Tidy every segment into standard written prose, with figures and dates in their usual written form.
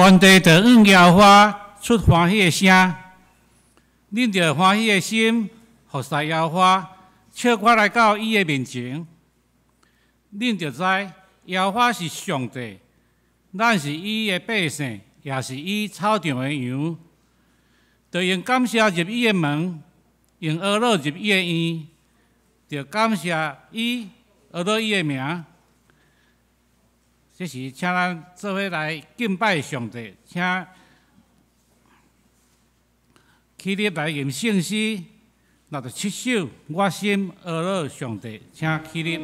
全地著向耶和华出歡喜的聲，恁著歡喜的心服侍耶和華，唱歌來到伊的面前。恁著知耶和華是上帝，咱是伊的百姓，也是伊草場的羊。著用感謝入伊的門，用呵咾入伊的院，著感謝伊，呵咾伊的名。這時，請咱做伙來敬拜上帝，請起立來吟聖詩67首，我心呵咾上帝，請起立。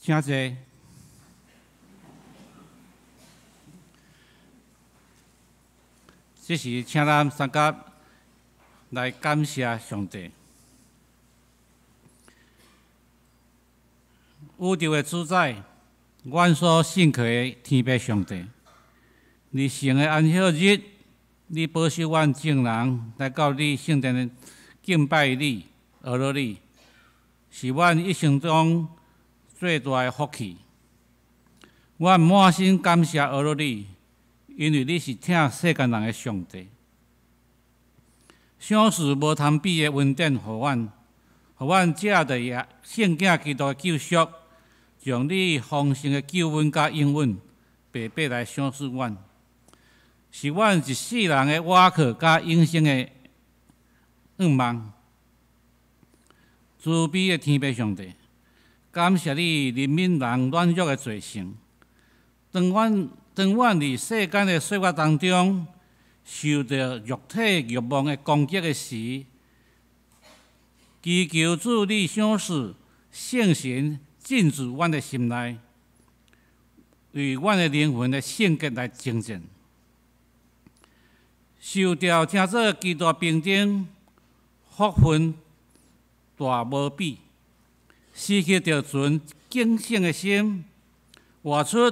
請坐。這時，請咱三甲來感謝上帝。宇宙的主宰，阮所信靠的天父上帝，佇神的安息日，你保守阮眾人來到你聖殿敬拜你、呵咾你，是阮一生中最大的福氣。阮滿心感謝呵咾你，因為你是疼世間人的上帝，賞賜無通比的恩典予阮，予阮藉著聖子基督的救贖，將你豐盛的救恩佮應允白白來賞賜阮，是阮一世人的倚靠佮永生的願望。慈悲的天父上帝，感謝你憐憫人軟弱的罪性。當阮佇世間的歲月當中，受著肉體欲望的攻擊的時，祈求主你賞賜聖神進駐阮的心內，為阮的靈魂的聖潔來征戰。受著稱做基督兵丁，福分大無比，時刻著存警醒的心，活出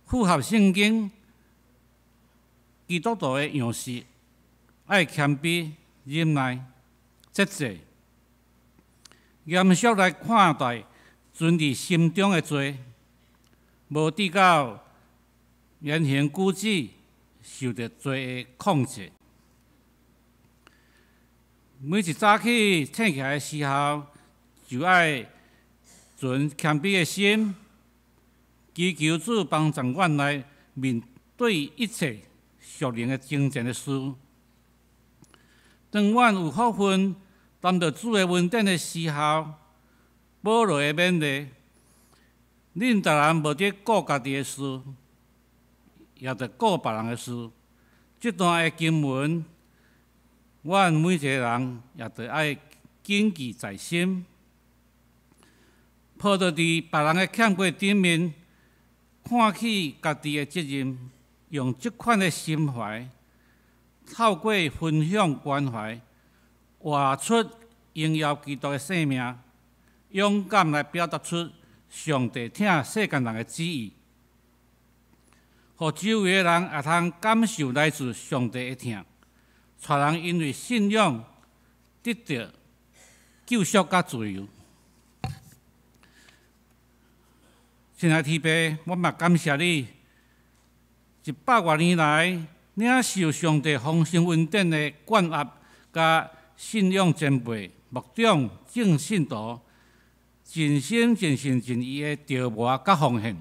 符合聖經基督徒的樣式，愛謙卑、忍耐、節制，嚴肅來看待存佇心中的罪，無致到言行舉止受著罪的控制。每一早起醒起來的時候，就愛存謙卑的心，祈求主幫助阮來面對一切屬靈的征戰的事。當阮有福分擔著主的恩典的時候，保羅的勉勵，恁逐人無得顧家己的事，也著顧別人的事。這段的經文，阮每一個人也著愛謹記在心，抱著佇別人的欠過頂面，看起家己的責任，用這款的心懷，透過分享關懷，活出榮耀基督的生命，勇敢來表達出上帝疼世間人的旨意，予周圍的人也通感受來自上帝的疼。帶人因為信仰得著救贖佮自由。親愛天父，我嘛感謝你，100外年來領受上帝豐盛恩典的冠壓，佮信仰前輩、牧長、眾信徒，盡心盡性盡意的著磨佮奉獻，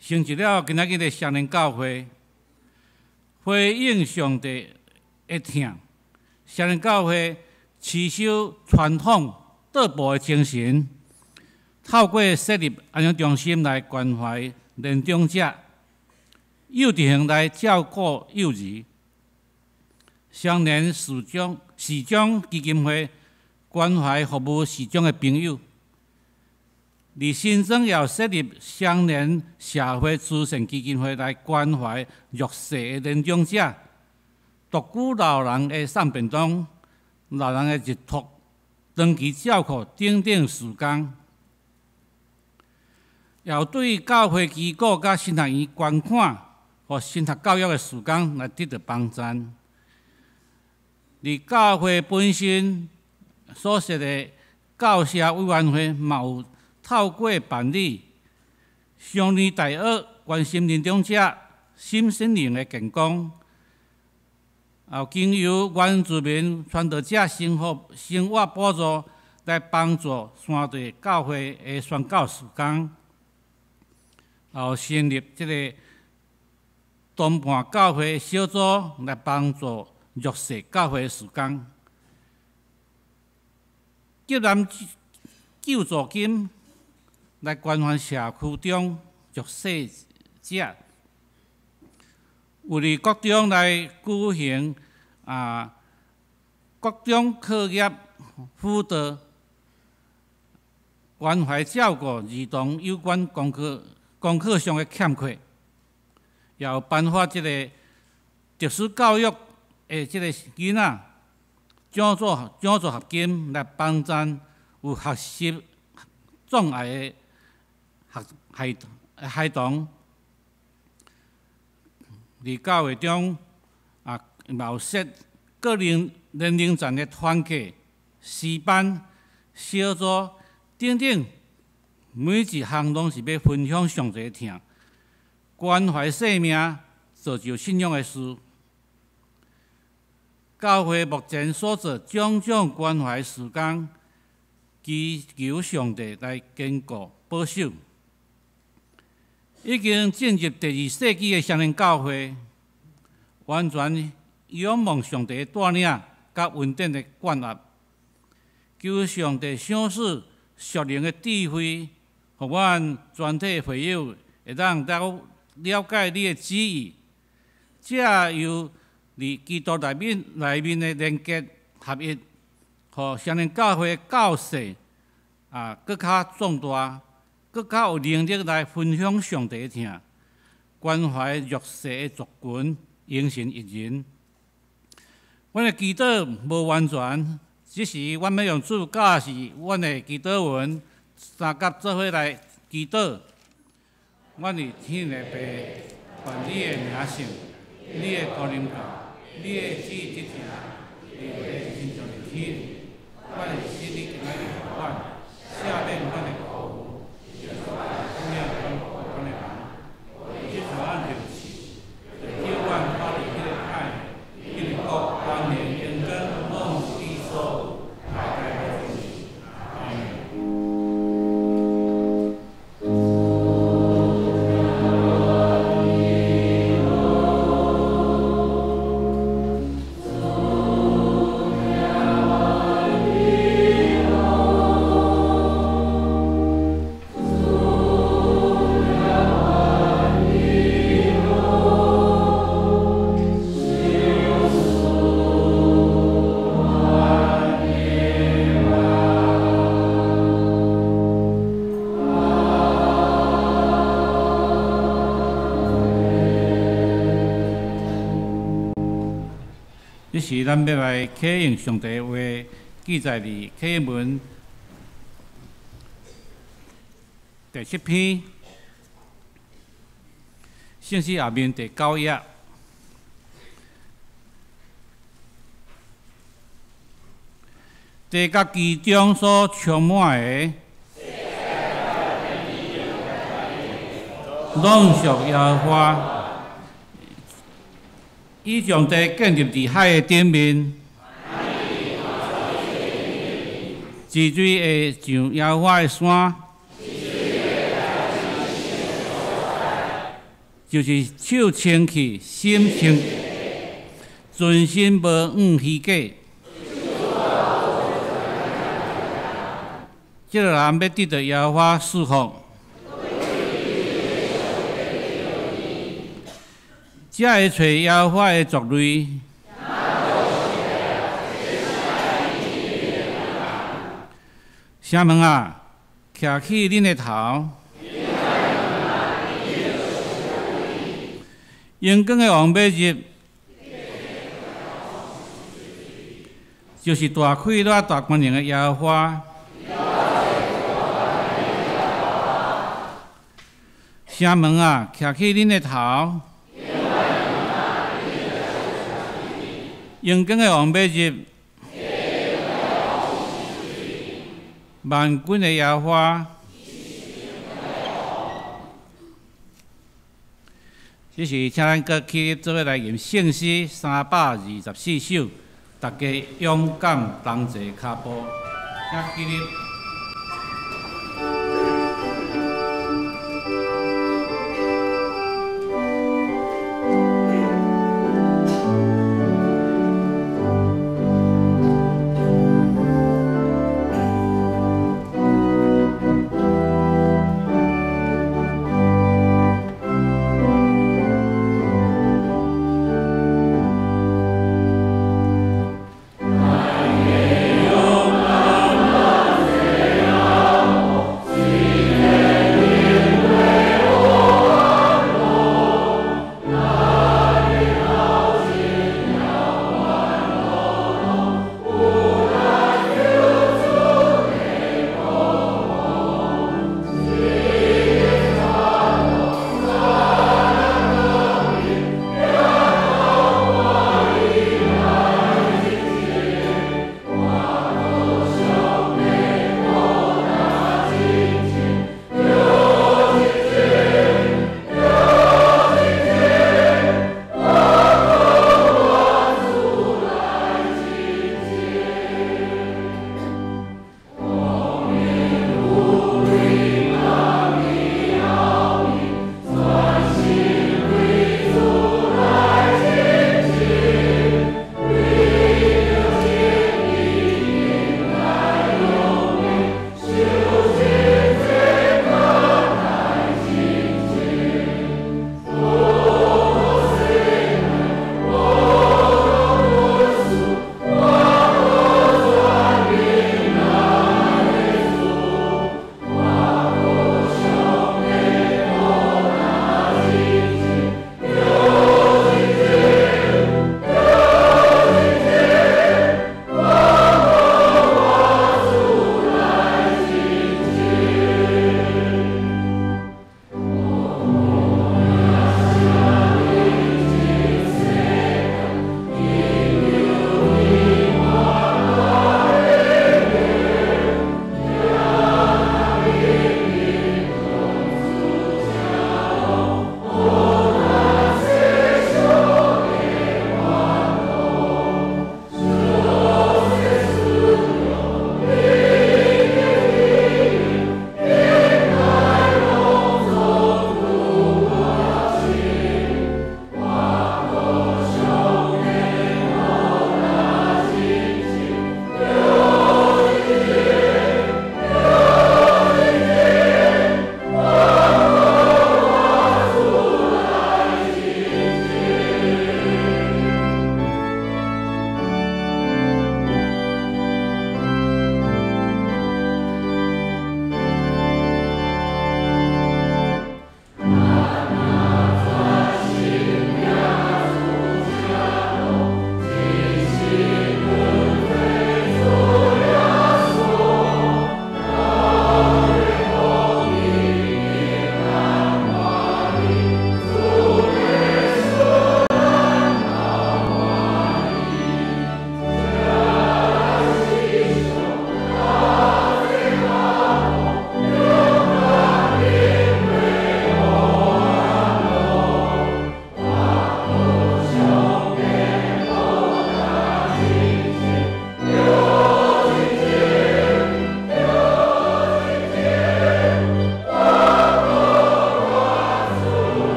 成就了今仔日的雙連教會。回應上帝的疼，雙連教會持守傳統倒步的精神，透過設立安養中心來關懷年長者，幼稚園來照顧幼兒，雙連視障視障基金會關懷服務視障的朋友，佇新莊也設立雙連社會慈善基金會來關懷弱勢的年長者、獨居老人的送便當、老人的日託、長期照顧等等事工，也有對教會機構佮神學院捐款予神學教育的事工來得著幫贊。佇教會本身所設的教社委員會嘛有透過辦理雙年大學關心年長者身心靈的健康，也經由原住民傳道者生活補助來幫助山地教會的宣教事工，也有成立這个同伴教會小組來幫助弱勢教會的事工，急難救助金來關懷社區中弱勢者，有佇國中來舉行國中課業輔導，關懷照顧兒童有關功課上的欠缺，也有頒發這个特殊教育的這个囡仔獎助學金來幫贊有學習障礙的孩童。佇教會中嘛有設各年齡層的團契、詩班、小組等等，每一項攏是欲分享上帝的疼，關懷生命，造就信仰的事。教會目前所做種種關懷事工，祈求上帝來堅固保守。已經進入第二世紀的雙連教會，完全仰望上帝的帶領佮恩典的灌壓，求上帝賞賜屬靈的智慧，予阮全體會友會當了解你的旨意，藉由佇基督內面的連結合一，予雙連教會教勢閣較壯大，閣較有能力來分享上帝的疼，關懷弱勢的族群，榮神益人。阮的祈禱無完全，只是阮欲用主教示阮的祈禱文，相佮做伙來祈禱。阮佇天的父，願你的名聖，你的國臨到，你的旨意執行，佇地親像佇天。阮的食日今仔日予阮，赦免阮的過誤，親像阮過阮的人，袂使阮入試，卻救阮脫離彼個歹的，因為國、權能、榮光，攏是你所有，代代無盡。阿們。這時，咱欲來啟用上帝話，記載佇啟應文第七篇，聖詩後面第九頁。地佮其中所充滿的，攏屬耶和華。伊將地建立佇海的頂面，治水會上耶和華的山，就是手清氣、心清，存心無向虛假。這个人欲得著耶和華賜福，才會揣耶和華的族類。城門啊，徛起恁的頭，榮光的王欲入，就是大氣熱大權能的耶和華。城門啊，徛起恁的頭，榮光的王欲入，萬軍的耶和華。這時，請咱閣起做伙來吟聖詩324首，大家勇敢同齊跤步，請起立。勇敢。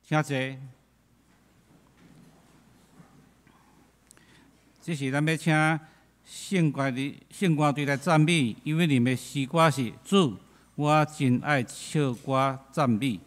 請坐。這是咱欲請聖歌的聖歌隊來讚美，因為恁的詩歌是主，我真愛唱歌讚美。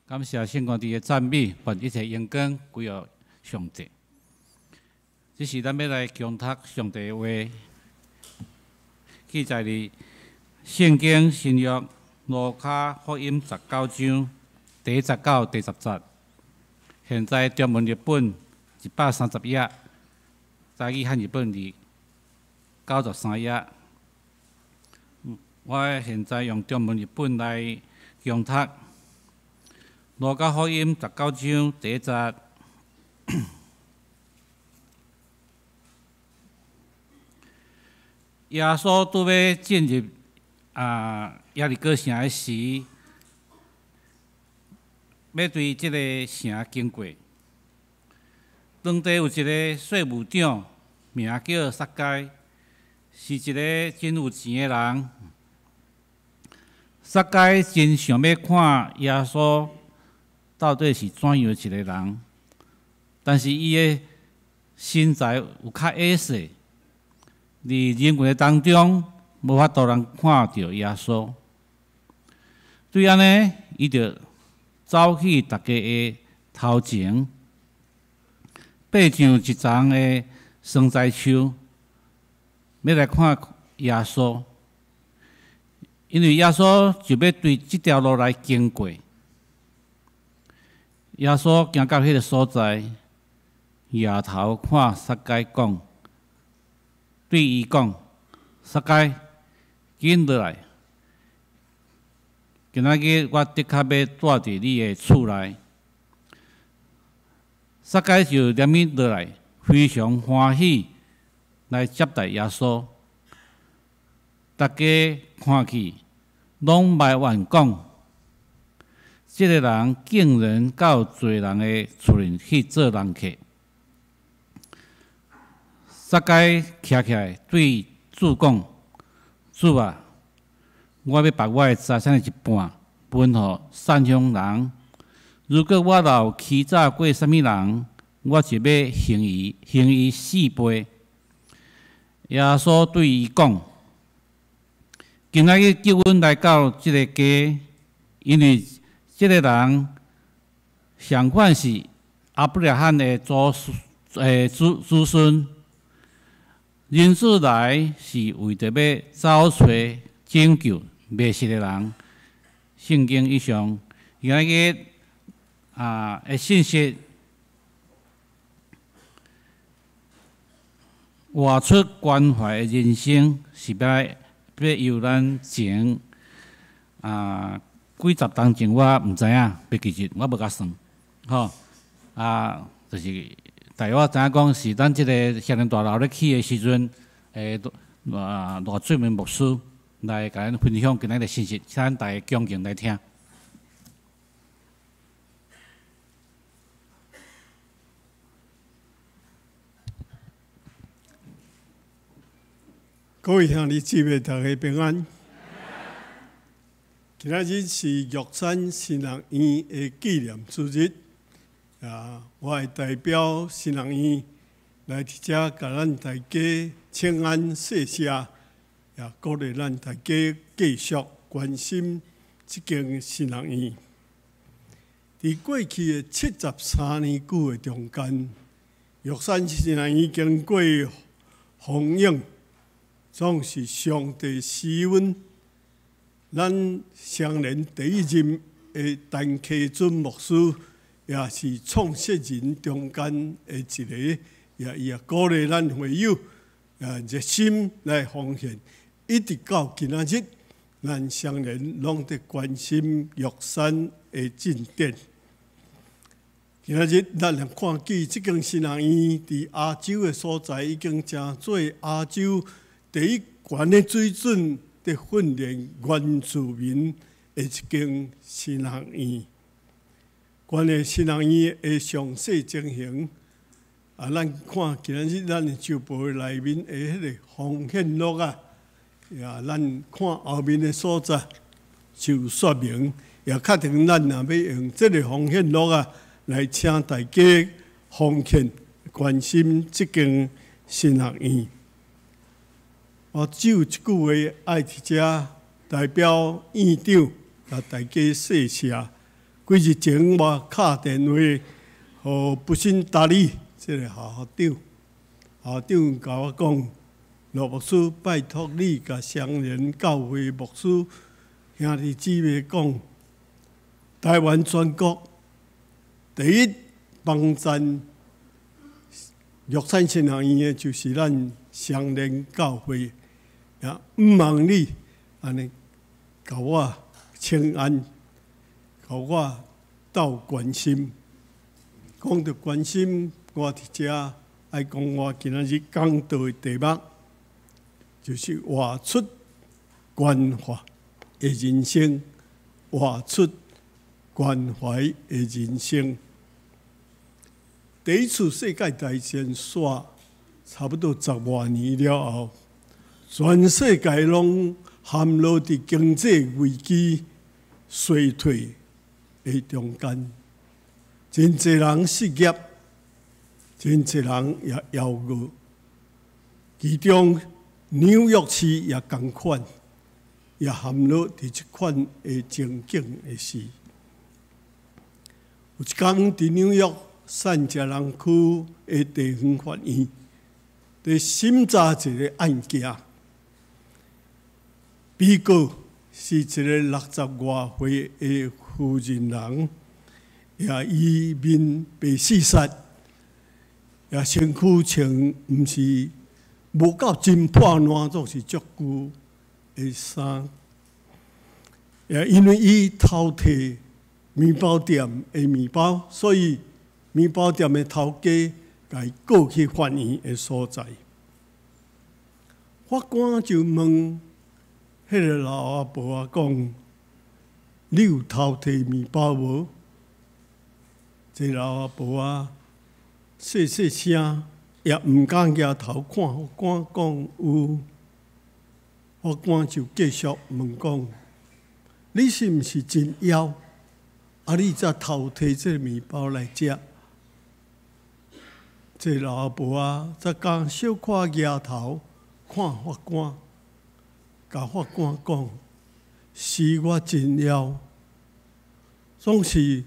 感謝聖歌隊的讚美，願一切榮光歸予上帝。這是咱欲來恭讀上帝的話，記載佇聖經新約路加福音19章第1節到第10節。現在中文譯本130頁，台語漢譯本佇93頁。我現在用中文譯本來恭讀。路加福音19章第1節，耶穌拄欲進入耶利哥城的時，欲對這个城經過。當地有一个稅務長，名叫撒該，是一个真有錢的人。撒該真想欲看耶穌到底是怎樣一个人，但是伊的身材有較矮細，佇人群的當中無法度人看著耶穌。對按呢，伊就走去大家的頭前，爬上一叢的桑栽樹，欲來看耶穌，因為耶穌就欲對這條路來經過。耶穌行到彼个所在，抬頭看撒該講，對伊講：撒該，緊落來！今仔日我的確欲蹛佇你的厝內。撒該就連鞭落來，非常歡喜來接待耶穌。大家看去，攏埋怨講：這个人竟然到罪人的厝裡去做人客。撒該徛起來對主講：主啊，我欲把我的財產的一半分予散鄉人。如果我若有欺詐過啥物人，我就欲還伊，還伊四倍。耶穌對伊講：今仔日救恩來到這个家，因為這个人相款是亞伯拉罕的祖誒子子孫。人子來是為著欲找揣拯救迷失的人。聖經以上，今仔日的信息，活出關懷的人生，是欲欲由咱前幾十冬前，我毋知影，袂記得，我無共算，吼啊，就是大約我知影講是咱這个雙連大樓咧起的時陣，賴水明牧師來共咱分享今仔日的信息，請咱大家恭敬來聽。各位兄弟姊妹，大家平安。今仔日是玉山神學院的紀念主日，我會代表神學院來佇遮共咱大家請安謝謝，也鼓勵咱大家繼續關心這間神學院。佇過去的73年久的中間，玉山神學院經過風雨，總是上帝施恩。咱雙連第一任的陳啟尊牧師，也是創設人中間的一個，也伊也鼓勵咱會友，熱心來奉獻，一直到今仔日，咱雙連攏佇關心玉山的進展。今仔日咱來看見這間神學院佇亞洲的所在，已經成做亞洲第一懸的水準，佇訓練原住民的一間神學院。關於神學院的詳細情形，咱看今仔日咱的周報內面的彼个奉獻錄啊，也咱看後面的所在就說明，也確定咱若欲用這个奉獻錄啊，來請大家奉獻關心這間神學院。我只有一句話愛佇遮代表院長共大家謝謝。幾日前我敲電話予不信達理這个校校長，校長共我講，羅牧師拜託你共雙連教會牧師兄弟姊妹講，台灣全國第一幫贊玉山神學院的，就是咱雙連教會。也毋茫你按呢，共我請安，共我鬥關心。講著關心，我佇遮愛講我今仔日講道的題目，就是活出關懷的人生，活出關懷的人生。第一次世界大戰煞差不多十外年了後，全世界攏陷落佇經濟危機衰退的中間，真濟人失業，真濟人也枵餓。其中紐約市也仝款，也陷落佇這款的情景的時。有一工佇紐約散捷人區的地方法院，佇審查一个案件。被告是一个六十外歲的婦人人，也伊面白四雪，也身軀穿毋是無夠真破爛，總是足舊的衫。也因為伊偷提麵包店的麵包，所以麵包店的頭家共伊告去法院的所在。法官就問彼个老阿婆仔講：你有偷提麵包無？這老阿婆仔細細聲，也毋敢舉頭看法官講有。法官就繼續問講：你是毋是真枵？啊，你才偷提這个麵包來食？這老阿婆仔才敢小可舉頭看法官，共法官講：是我真枵，總是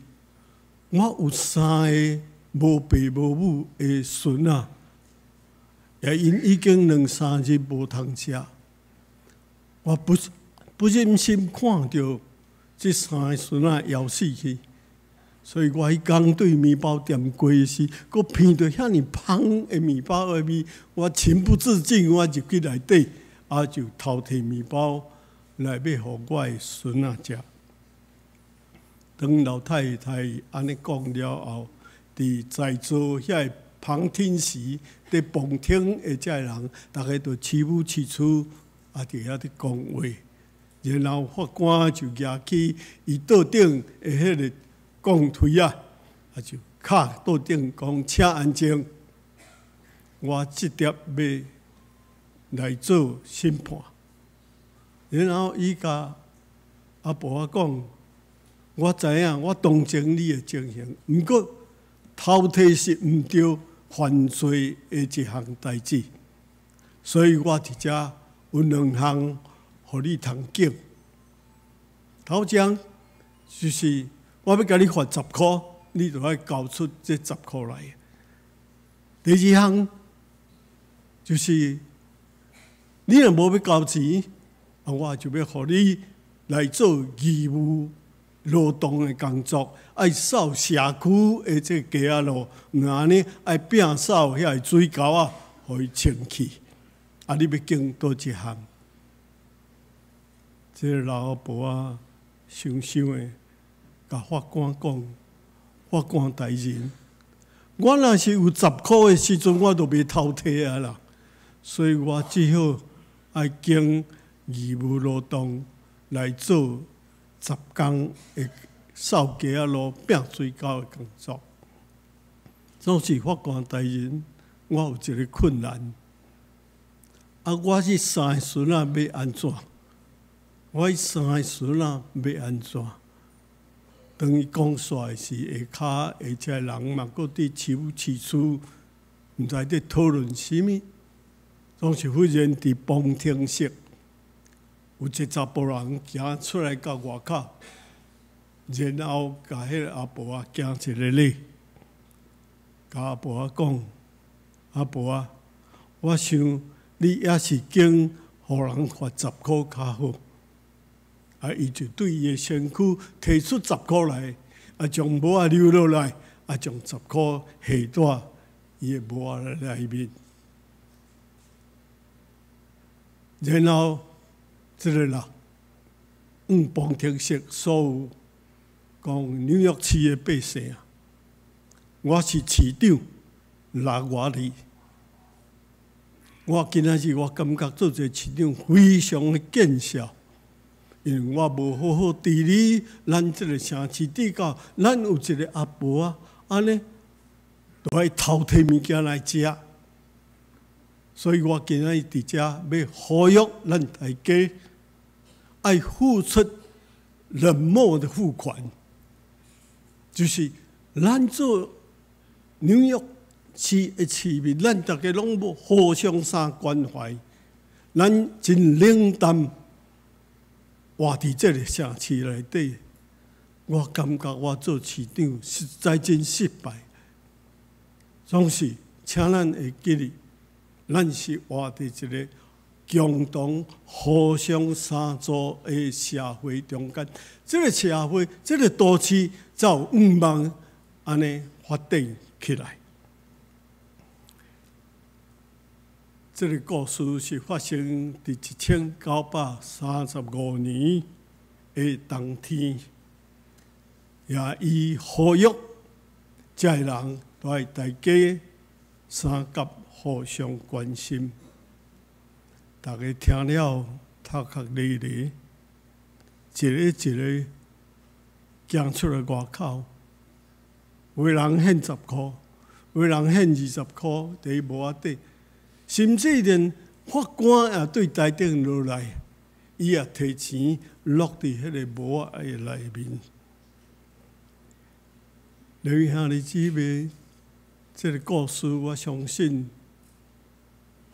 我有三个無爸無母的孫仔，也𪜶已經兩三日無通食，我不忍心看著這三个孫仔枵死去，所以我彼工對麵包店過時，閣聞著遐爾芳的麵包的味，我情不自禁，我入去內底，啊就偷提麵包來欲予我的孫仔食。當老太太按呢講了後，佇在座遐个旁聽席佇旁聽的這个人，逐家都試母試跙，啊佇遐佇講話。然後法官就舉起伊桌頂的彼个摃槌仔，啊就敲桌頂講，請安靜，我這碟欲來做審判。然後伊共阿婆仔講：我知影，我同情你的情形，毋過偷提是毋著犯罪的一項代誌，所以我佇遮有兩項予你通揀。頭一項就是我欲共你罰十箍，你就愛交出這十箍來。第二項就是你若無欲交錢，啊，我就欲予你來做義務勞動的工作，愛掃社區的這个街仔路，毋按呢愛摒掃遐个水溝仔，予伊清氣。啊，你欲揀佗一項？這个老阿婆仔想想的，共法官講：法官大人，我若是有十箍的時陣，我就袂偷提啊啦。所以我只好愛揀義務勞動來做10工的掃街仔路、摒水溝的工作。總是法官大人，我有一个困難。啊，我這三个孫仔欲按怎？我彼三个孫仔欲按怎？當伊講煞的時，下跤的這个人嘛，閣佇試母試跙，毋知佇討論啥物。總是忽然佇旁聽室，有一個查埔人行出來到外口，然後共彼个阿婆仔行一个禮，共阿婆仔講：阿婆仔，我想你猶是揀予人罰十箍較好。啊，伊就對伊的身軀提出十箍來，啊，將帽仔溜落來，啊，將十箍下佇伊的帽仔內面。然後，這个啦，旁聽室所有講紐約市的百姓啊，我是市長六外里，我今仔日我感覺做一个市長非常的見笑，因為我無好好治理咱這个城市，直到咱有一个阿婆仔，按呢，都愛偷提物件來食。所以我今仔日佇遮欲呼籲咱大家愛付出冷漠的付款，就是咱做紐約市的市民，咱逐家攏無互相相關懷，咱真冷淡活佇這个城市內底。我感覺我做市長實在真失敗。總是請咱會記得，咱是活佇一個共同互相相助的社會中間。這個社會，這個都市才有望按呢發展起來。這個故事是發生佇1935年的冬天，也伊呼籲遮的人都愛大家相佮互相關心。大家聽了頭殼離離，一个一个行出來外口，有的人獻10箍，有的人獻20箍佇帽仔底，甚至連法官也對台頂落來，伊也提錢落佇彼个帽仔的內面。劉兄弟姊妹，這個故事我相信，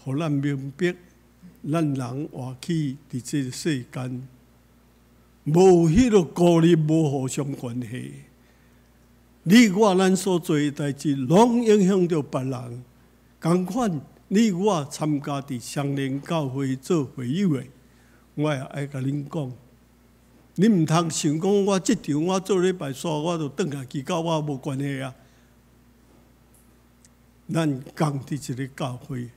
予咱明白，咱人活去佇這個世間，無彼個孤立，無互相關係。你我咱所做的代誌，攏影響著別人。仝款，你我參加佇雙連教會做會友的，我也愛共恁講，你毋通想講我這場我做禮拜煞，我就轉來去佮我無關係啊。咱仝佇一个教會，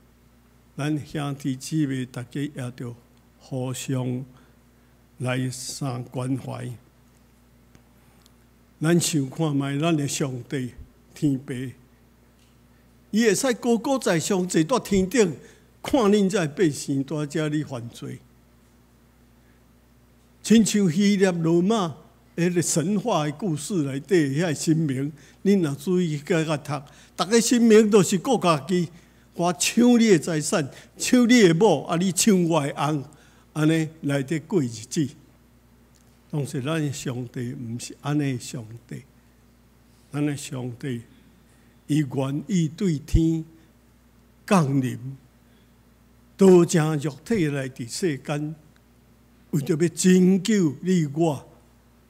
咱兄弟姊妹大家也著互相來相關懷。咱想看覓，咱的上帝天父，伊會使高高在上坐佇天頂，看恁這百姓蹛遮咧犯罪，親像希臘羅馬彼個神話的故事內底遐个神明，恁若注意去共讀，逐个神明都是顧家己，我搶你的財產，搶你的某，啊你搶我的翁，按呢來佇過日子。當時咱的上帝毋是按呢上帝，咱的上帝，伊願意對天降臨，道成肉體來佇世間，為著欲拯救你我，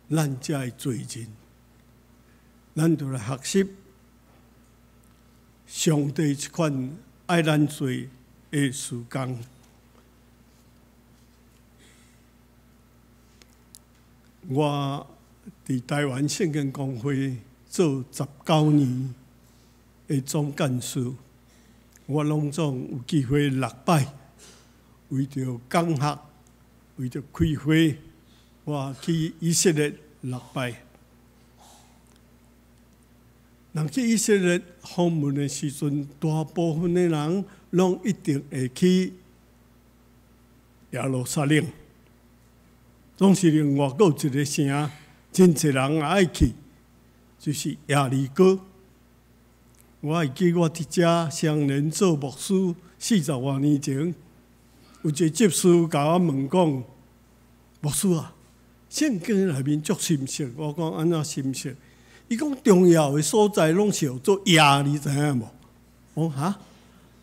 咱遮的罪人，咱就來學習上帝這款愛咱做的事工。我佇台灣聖經公會做19年的總幹事，我攏總有機會六擺，為著講學，為著開會，我去以色列六擺。人去以色列訪問的時陣，大部分的人攏一定會去耶路撒冷。總是另外閣有一個城，真濟人也愛去，就是耶利哥。我會記我佇遮雙連做牧師40外年前，有一個執事共我問講：牧師啊，聖經內面足深色。我講按怎深色？伊講重要的所在攏是號做耶，你知影無？我講哈？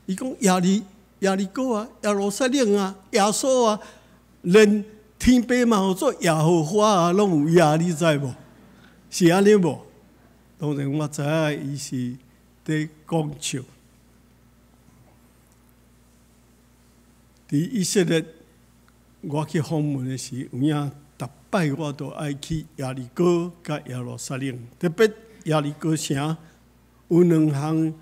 伊講耶利耶利哥啊，耶路撒冷啊，耶穌啊，連天父嘛號做耶和華啊，攏有耶，你知無？是按呢無？當然我知影伊是佇講笑。佇以色列，我去訪問的時，有影逐擺我都愛去耶利哥佮耶路撒冷，特別耶利哥城有兩項，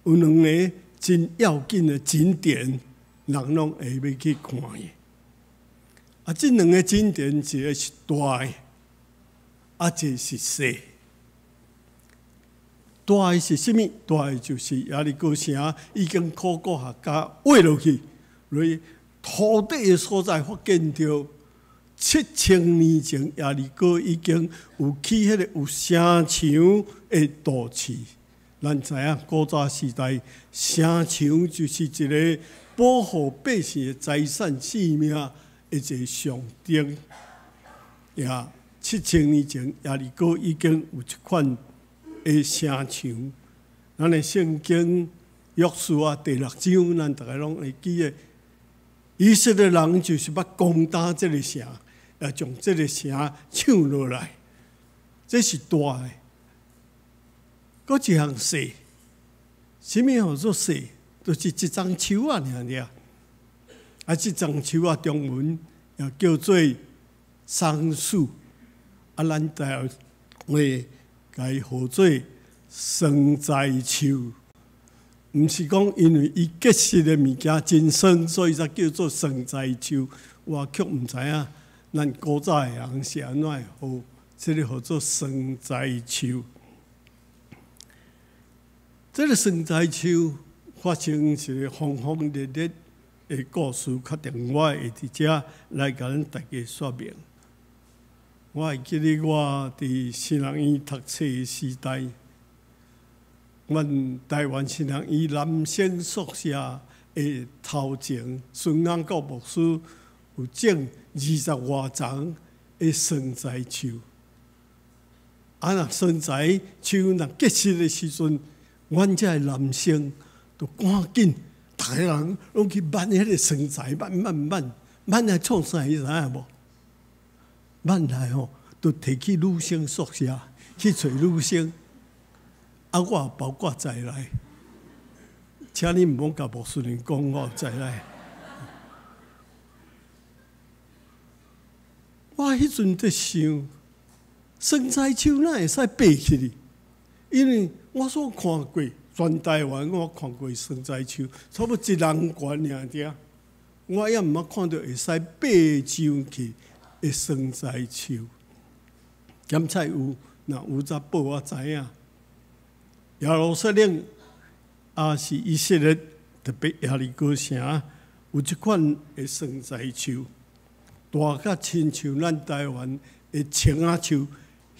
有兩个真要緊的景點，人攏會欲去看的。啊，這兩个景點，一个是大的，啊，一个是細。大的是啥物？大的就是耶利哥城已經考古學家挖落去，落土底的所在發現著7000年前耶利哥已經有起彼个有城牆的都市。咱知影古早時代城牆就是一個保護百姓的財產性命的一個象徵。也7000年前耶利哥已經有這款的城牆。咱的聖經約書亞第六章，咱逐个攏會記得，以色列人就是欲攻打這个城，也將這个城搶落來。這是大的。閣一項細，啥物號做踅？就是一叢樹仔爾爾。啊，這叢樹仔中文又叫做桑樹。啊，咱台灣話共伊號做酸菜樹。毋是講因為伊結實的物件真酸，所以才叫做酸菜樹。我卻毋知影咱古早的人是按怎會號這个號做酸菜樹。這个酸菜樹發生一个轟轟烈烈的故事，確定我會佇遮來共咱大家說明。我會記得我佇神學院讀冊的時代，阮台灣神學院男生宿舍的頭前，孫安國牧師有種二十外叢的酸菜樹。啊，若酸菜樹若結實的時陣，阮遮的男生就趕緊，逐个人攏去挽彼个酸菜，挽挽挽，挽來創啥？你知影無？挽來吼，就提去女生宿舍去揣女生。啊，我也包括在內，請你毋好共牧師娘講我在內。我彼陣佇想，酸菜樹哪會使爬起去？因為我所看過全台灣，我看過酸菜樹，差不多一人懸爾爾。我猶毋捌看著會使爬上去的酸菜樹。檢菜有，若有才報我知影。耶路撒冷也是以色列，特別耶利哥城有這款的酸菜樹，大甲親像咱台灣的青仔樹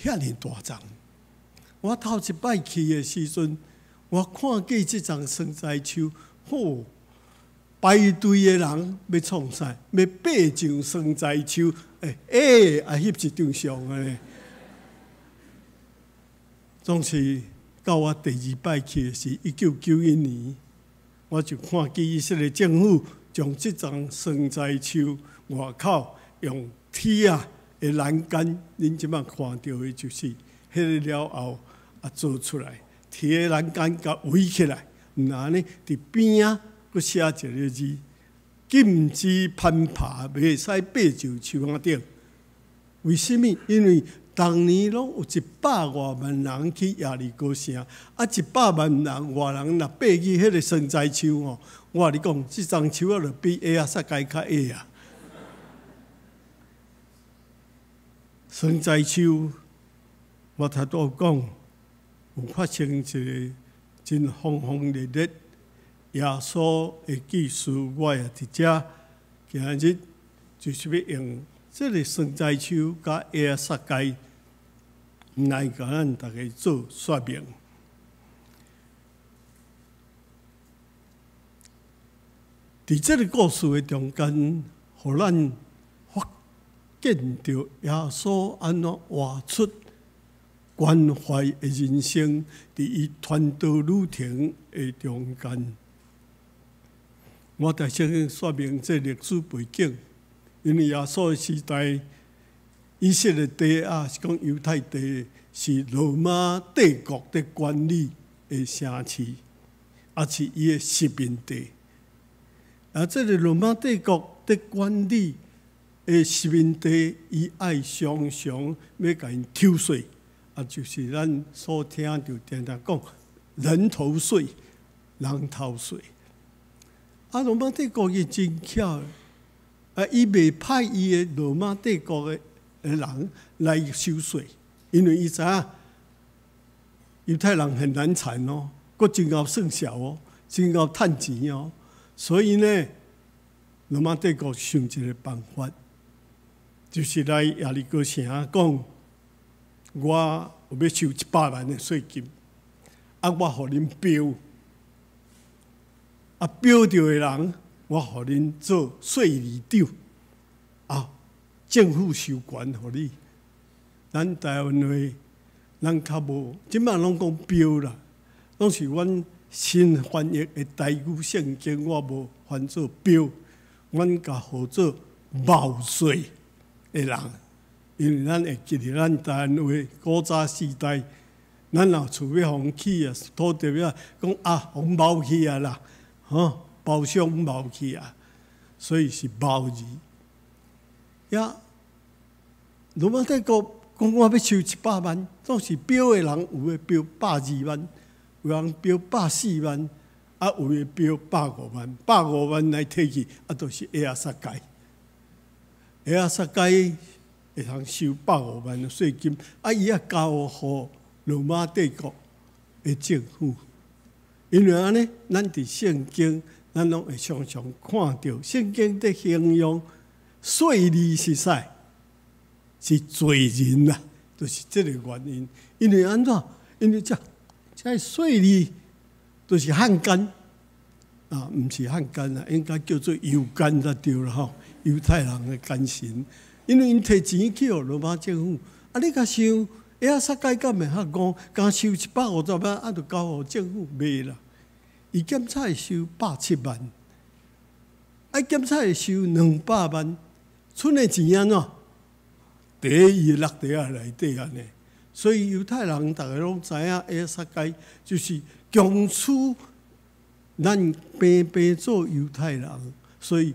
遐爾大叢。我頭一擺去的時陣，我看見這叢酸菜樹，吼，排隊的人欲創啥？欲爬上酸菜樹，欸欸，啊翕一張相按呢。總是到我第二擺去的是1991年，我就看見以色列政府將這叢酸菜樹外口用鐵仔的欄杆，恁這擺看著的就是彼個了後啊做出來，鐵欄杆共圍起來，毋按呢佇邊仔閣寫一个字：禁止攀爬，袂使爬上樹仔頂。為啥物？因為逐年攏有一百外萬人去耶利哥城，啊，一百萬人外人若爬去彼个酸菜樹吼，我共你講，這叢樹仔就比亞撒街較矮啊！酸菜樹，我頭拄講，有發生一个真轟轟烈烈耶穌的記事，我也佇遮今日就是欲用這个酸菜樹佮亞撒街來共咱大家做說明。佇這个故事的中間，予咱發現著耶穌按怎活出關懷的人生，佇伊傳道旅程的中間。我著先說明這歷史背景，因為耶穌的時代，以色列地啊，是講猶太地，是羅馬帝國佇管理的城市，也是伊的殖民地。啊，這个羅馬帝國佇管理的殖民地，伊愛常常欲共𪜶抽稅，啊，就是咱所聽著定定講人頭稅、人頭稅。啊，羅馬帝國伊真巧，啊，伊袂派伊的羅馬帝國的人來收稅，因為伊知影猶太人很難纏哦，閣真𠢕算數哦，真𠢕趁錢哦，所以呢，羅馬帝國想一个辦法，就是來耶利哥城講，我有欲收一百萬的稅金，啊，我予恁標，啊，標著的人，我予恁做稅吏長，啊，政府授權予你。咱台灣話，咱較無，這擺攏講標啦，攏是阮新翻譯的台語聖經，我無翻做標，阮共號做貿稅的人，因為咱會記得咱台灣話古早時代咱若厝欲予起啊，土地啊，講啊，予貓去啊啦，吼，包廂貓去啊，所以是貓字。呀，羅馬帝國講我欲收100萬，總是標的人有的標120萬，有人標104萬，啊有的標百五萬，百五萬來提去，啊，就是亞撒該。亞撒該會通收百五萬的稅金，啊，伊也交予羅馬帝國的政府。因為按呢，咱佇聖經，咱攏會常常看著聖經佇形容稅吏是啥？是罪人啦，就是這个原因。因為按怎？因為這這稅吏就是漢奸啊，毋是漢奸啦，應該叫做猶奸才對啦吼。猶太人的奸臣，因為𪜶提錢去予羅馬政府，啊，你共想，亞撒該敢會較戇，敢收150萬，啊，就交予政府袂啦。伊檢查會收170萬，啊，檢查會收200萬，賰的錢按怎？佇伊的落袋仔內底按呢。所以猶太人逐个攏知影，亞撒該就是強取咱平平做猶太人，所以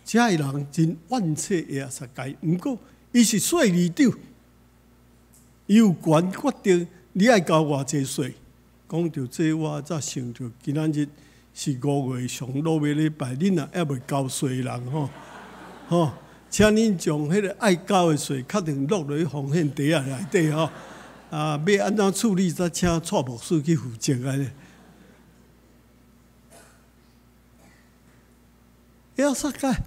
遮的人真怨斥亞撒該。毋過伊是稅吏長，伊有權決定你愛交偌濟稅。講著這，我才想著今仔日是5月上落尾禮拜，恁若猶未交稅人吼，吼，請恁將彼个愛交的稅確定落落去奉獻袋仔內底吼。啊，欲按怎處理，才請蔡牧師去負責按呢。亞撒該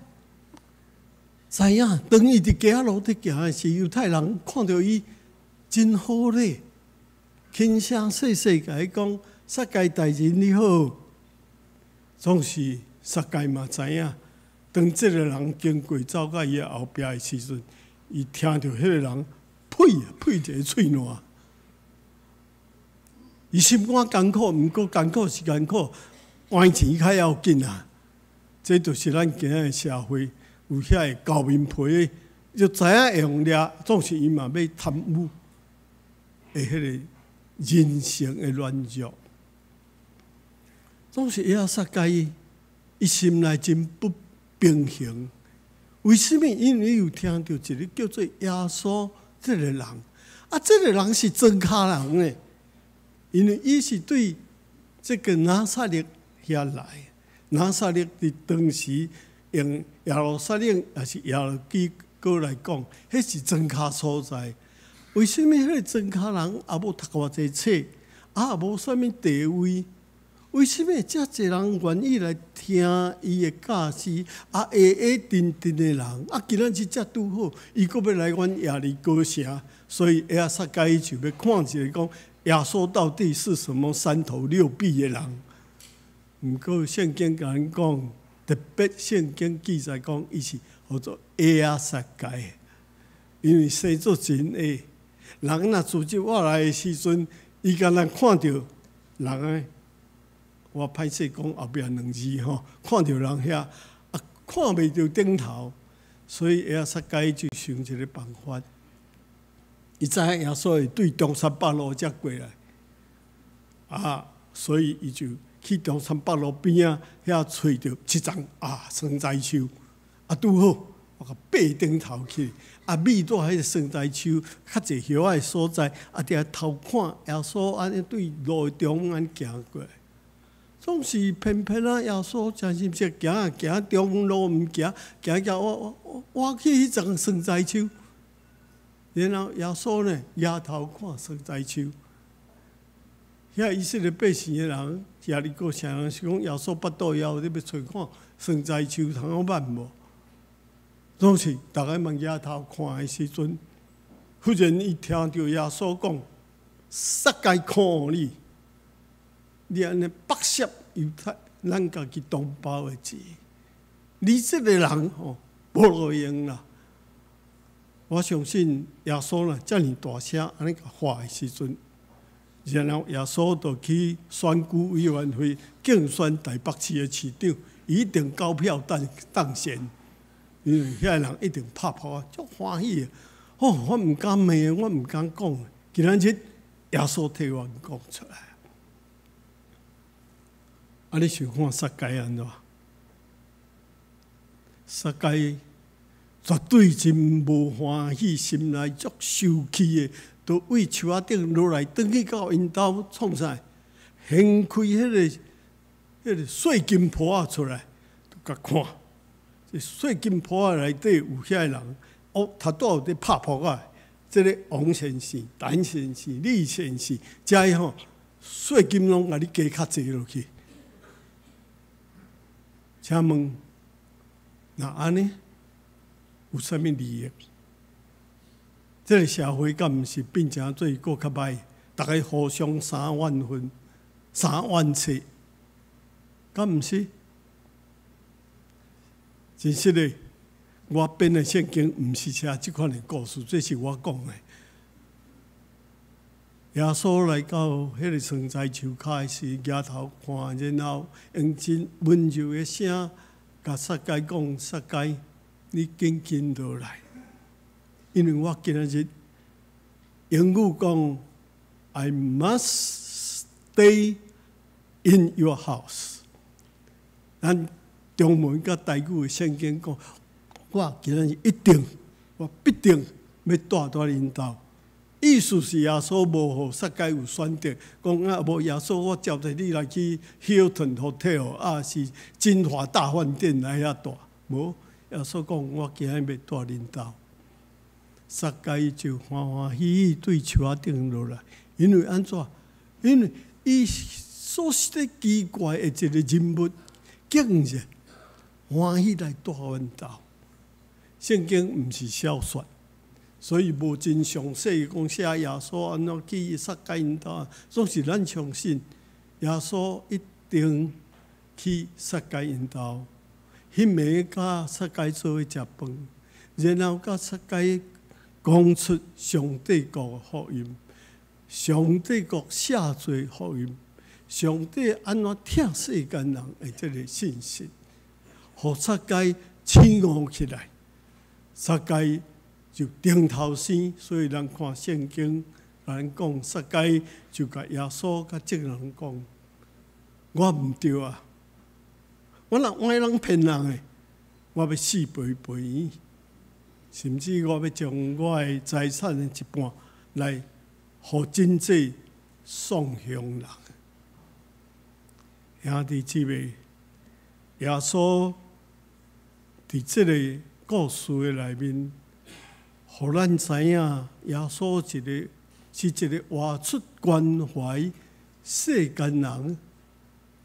知影，當伊佇街仔路佇行的時，猶太人看著伊真好咧，輕聲細細共伊講：撒該大人你好。總是撒該嘛知影，當這个人經過走到伊的後壁的時陣，伊聽著彼个人呸啊呸一个喙瀾。伊心肝艱苦，毋過艱苦是艱苦，還錢較要緊啊！這就是咱今仔的社會有遐个厚面皮，就知影會予掠，總是伊嘛欲貪污的彼个人性的軟弱。總是亞撒該，伊心內真不平衡。為啥物？因為伊有聽著一个叫做耶穌這个人，啊，這个人是莊跤人呢。因為伊是對這个拿撒勒遐來，拿撒勒佇當時用耶路撒冷抑是耶路基哥來講，彼是莊跤所在。為啥物彼个莊跤人也無讀偌濟冊，啊也無啥物地位？為啥物遮濟人願意來聽伊的教示？啊，矮矮陣陣的人，啊，今仔日才拄好，伊閣欲來阮耶利哥城，所以亞撒該就欲看一下講。耶穌到底是什麼三頭六臂的人？毋過聖經共咱講，特別聖經記載講，伊是號做亞撒該，因為生做真矮。人若自這活來的時陣，伊敢若看著人的，我歹勢講後壁兩字吼，看著人遐啊，看袂著頂頭，所以亞撒該就想一个辦法。伊知影耶穌會對中山北路遮過來，啊，所以伊就去中山北路邊仔遐揣著一叢啊桑栽樹，啊拄好我共爬頂頭去，啊覕佇彼个桑栽樹較濟葉仔的所在，啊佇遐偷看耶穌按呢對路中按呢行過來，總是偏偏啊耶穌真心說行啊行中路毋行，行行我我我去彼叢桑栽樹。然後耶穌呢，抬頭看桑栽樹，遐以色列百姓的人，耶利哥城人是講耶穌腹肚枵，你欲揣看桑栽樹通好挽無？總是逐个嘛抬頭看的時陣，忽然伊聽著耶穌講：撒該可惡你，你按呢剝削猶太咱家己同胞的錢，你這个人吼無路用啦！我相信耶穌若遮爾大聲按呢共喊的時陣，然後耶穌就去選舉委員會競選台北市的市長，伊一定高票當當選，因為遐个人一定拍噗仔，足歡喜的。哦，我毋敢罵，我毋敢講。今仔日耶穌替阮講出來。啊，你想看撒該按怎？撒該絕對真無歡喜，心內足受氣的，就對樹仔頂落來，轉去到𪜶兜創啥？掀開彼個稅金簿仔出來，就共看。這稅金簿仔內底有遐個人，哦，頭拄有佇拍撲仔，這个王先生、陳先生、李先生，這吼稅金攏共你加較濟落去。請問，若按呢，有啥物利益？這个社會敢毋是變成做閣較歹？逐家互相三怨恨、三怨氣，敢毋是？真實的，我編的聖經毋是寫這款的故事，這是我講的。耶穌來到彼个桑棑樹跤時，舉頭看，然後用真溫柔的聲，共撒該講：撒該，你緊緊落來，因為我今仔日英語講，I must stay in your house。咱中文佮台語的聖經講，我今仔日一定，我必定欲蹛佇恁兜。意思是耶穌無予撒該有選擇，講啊無耶穌，我招待你來去 Hilton Hotel 啊，是金華大飯店來遐蹛。無，耶穌講我今仔日欲蹛恁兜。撒該就歡歡喜喜對樹仔頂落來，因為按怎？因為伊所識的奇怪的一個人物，竟然歡喜來蹛阮兜。聖經毋是小說。所以無真詳細講寫耶穌按怎去撒該𪜶兜，總是咱相信耶穌一定去撒該𪜶兜，彼暝佮撒該做伙食飯，然後佮撒該講出上帝國的福音，上帝國赦罪福音，上帝按怎疼世間人的這个信息，予撒該醒悟起來，撒該就頂頭生，所以咱看聖經，咱講撒該就共耶穌佮眾人講：我毋對啊，我若倚人騙人的，我欲四倍賠伊，甚至我欲將我的財產的一半來予賑濟送鄉人。兄弟姊妹，耶穌佇這个故事的內面，予咱知影，耶穌一个是一个活出關懷世間人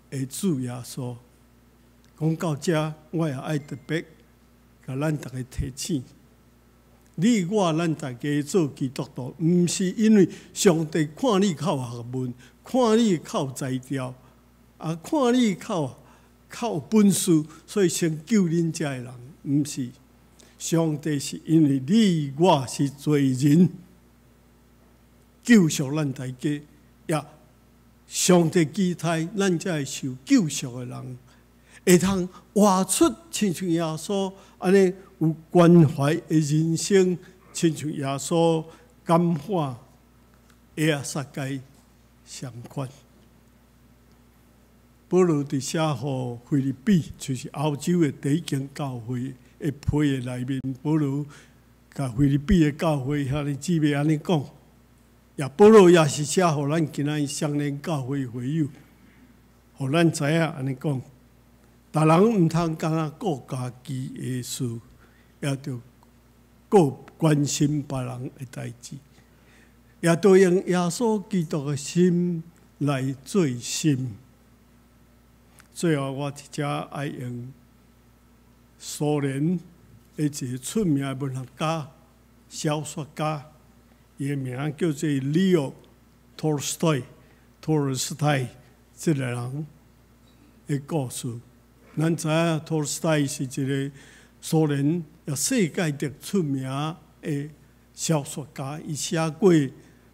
的主耶穌。講到遮，我也愛特別共咱逐家提醒：你我咱大家做基督徒，毋是因為上帝看你較有學問，看你較有才調，啊，看你較有本事，所以先救恁遮的人，毋是。上帝是因為你我是罪人，救贖咱大家，也上帝期待咱這受救贖的人，會通活出親像耶穌按呢有關懷的人生，親像耶穌感化的撒該相款。保羅佇寫予腓立比，就是歐洲的第一間教會的批的內面，保羅共腓立比的教會兄弟姊妹按呢講，也保羅也是寫予咱今仔日雙連教會會友，予咱知影按呢講，逐人毋通干焦顧家己的事，也著顧關心別人的代誌，也著用耶穌基督的心來做心。最後，我佇遮愛用蘇聯的一個出名的文學家、小說家，伊的名叫做 Leo Tolstoy，托爾斯泰這个人的故事。咱知影托爾斯泰是一个蘇聯也世界的出名的小說家，伊寫過《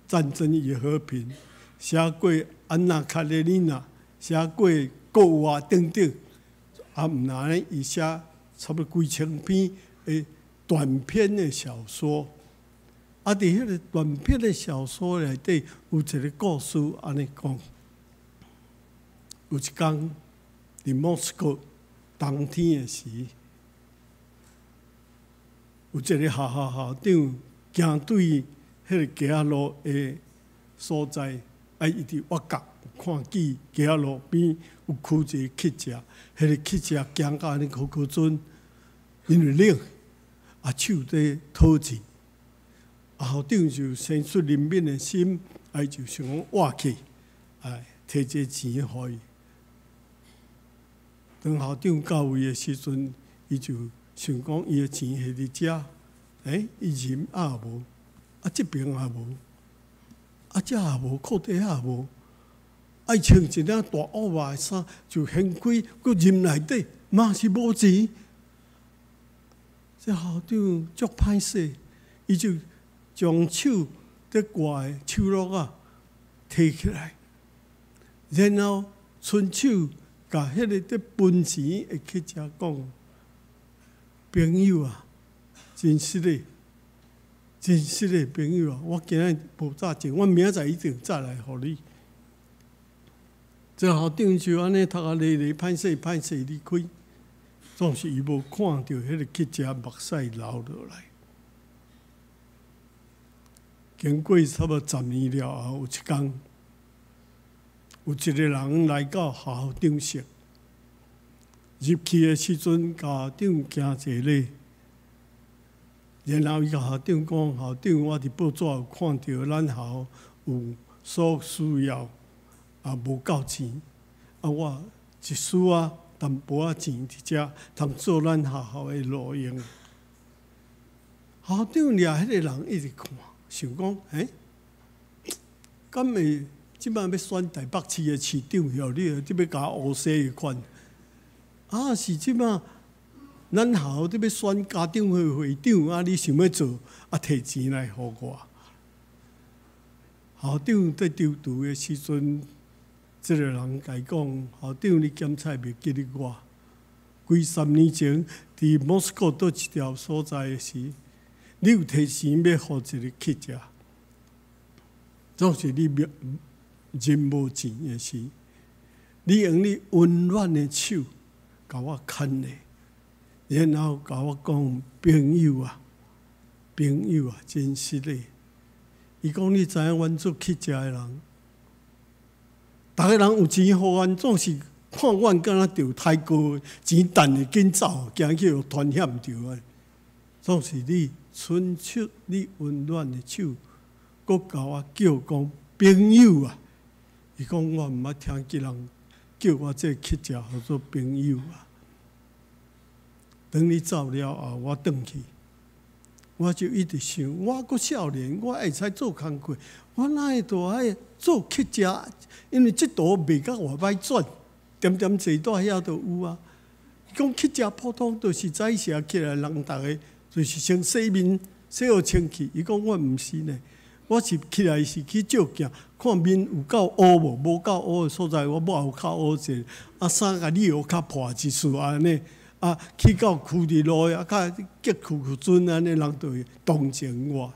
戰爭與和平》，寫過《安娜卡列尼娜》，寫過《國外》等等，啊，毋但呢，伊寫差不多幾千篇的短篇的小說。啊，佇彼个短篇的小說內底有一个故事按呢講：有一工佇莫斯科冬天的時，有一個學校校長行對彼个街仔路的所在，啊，伊佇挖角看見街仔路邊有囥一個乞食，彼个乞食行甲按呢苦苦陣，因為冷，啊手佇討錢。啊，校長就生出憐憫的心，啊，伊就想講倚去，哎，提這錢予伊。當校長到位的時陣，伊就想講伊的錢還佇遮，欸，伊人也無，啊，這爿也無，啊，遮也無，褲底也無，啊，伊穿一領大烏肉的衫，就掀開，閣入內底，嘛是無錢。這校長足歹勢，伊就將手佇掛的手橐仔提起來，然後伸手共彼个佇分錢的乞食講：朋友啊，真實的，真實的朋友啊，我今仔無紮錢，我明仔載一定再來予你。這校長就按呢頭殼咧咧歹勢歹勢離開，總是伊無看著彼個乞食目屎流落來。經過差不多10年了後，有一工，有一個人來到校長室，入去的時陣，校長行一個禮，然後伊共校長講：校長，我佇報紙有看著咱學校有所需要，也無夠錢，啊，我一絲仔淡薄仔錢佇遮，通做咱學校的路用。校長掠彼個人一直看，想講：欸，敢會這擺欲選台北市的市長，曉你這欲共我烏西款？啊，是這擺咱學校這欲選家長會會長，啊，你想欲做，啊，提錢來予我。校長佇躊躇的時陣，這個人共伊講：校長，你檢採袂記得我？幾十年前，佇莫斯科佗一條所在的時，你有提錢欲予一個乞食，總是你人無錢的時，你用你溫暖的手共我牽咧，然後共我講朋友啊，朋友啊，真實的。伊講你知影阮做乞食的人，逐个人有錢予阮，總是看阮敢若著刣過，錢趁會緊走，驚去予傳染著啊。總是你伸出你溫暖的手，閣共我叫講朋友啊。伊講我毋捌聽見人叫我這乞食號做朋友啊。當你走了後，我轉去，我就一直想，我閣少年，我會使做工課，我哪會都愛做乞食？因為這途袂甲偌歹轉，點點坐佇遐就有啊。伊講乞食普通，就是早時起來，人逐个就是先洗面，洗予清氣。伊講我毋是呢，我是起來是去照鏡，看面有夠烏無？無夠烏的所在，我抹有較烏者，啊，衫共理予較破一絲按呢。啊，去到區佇路啊，較激去去陣按呢，人就會同情我。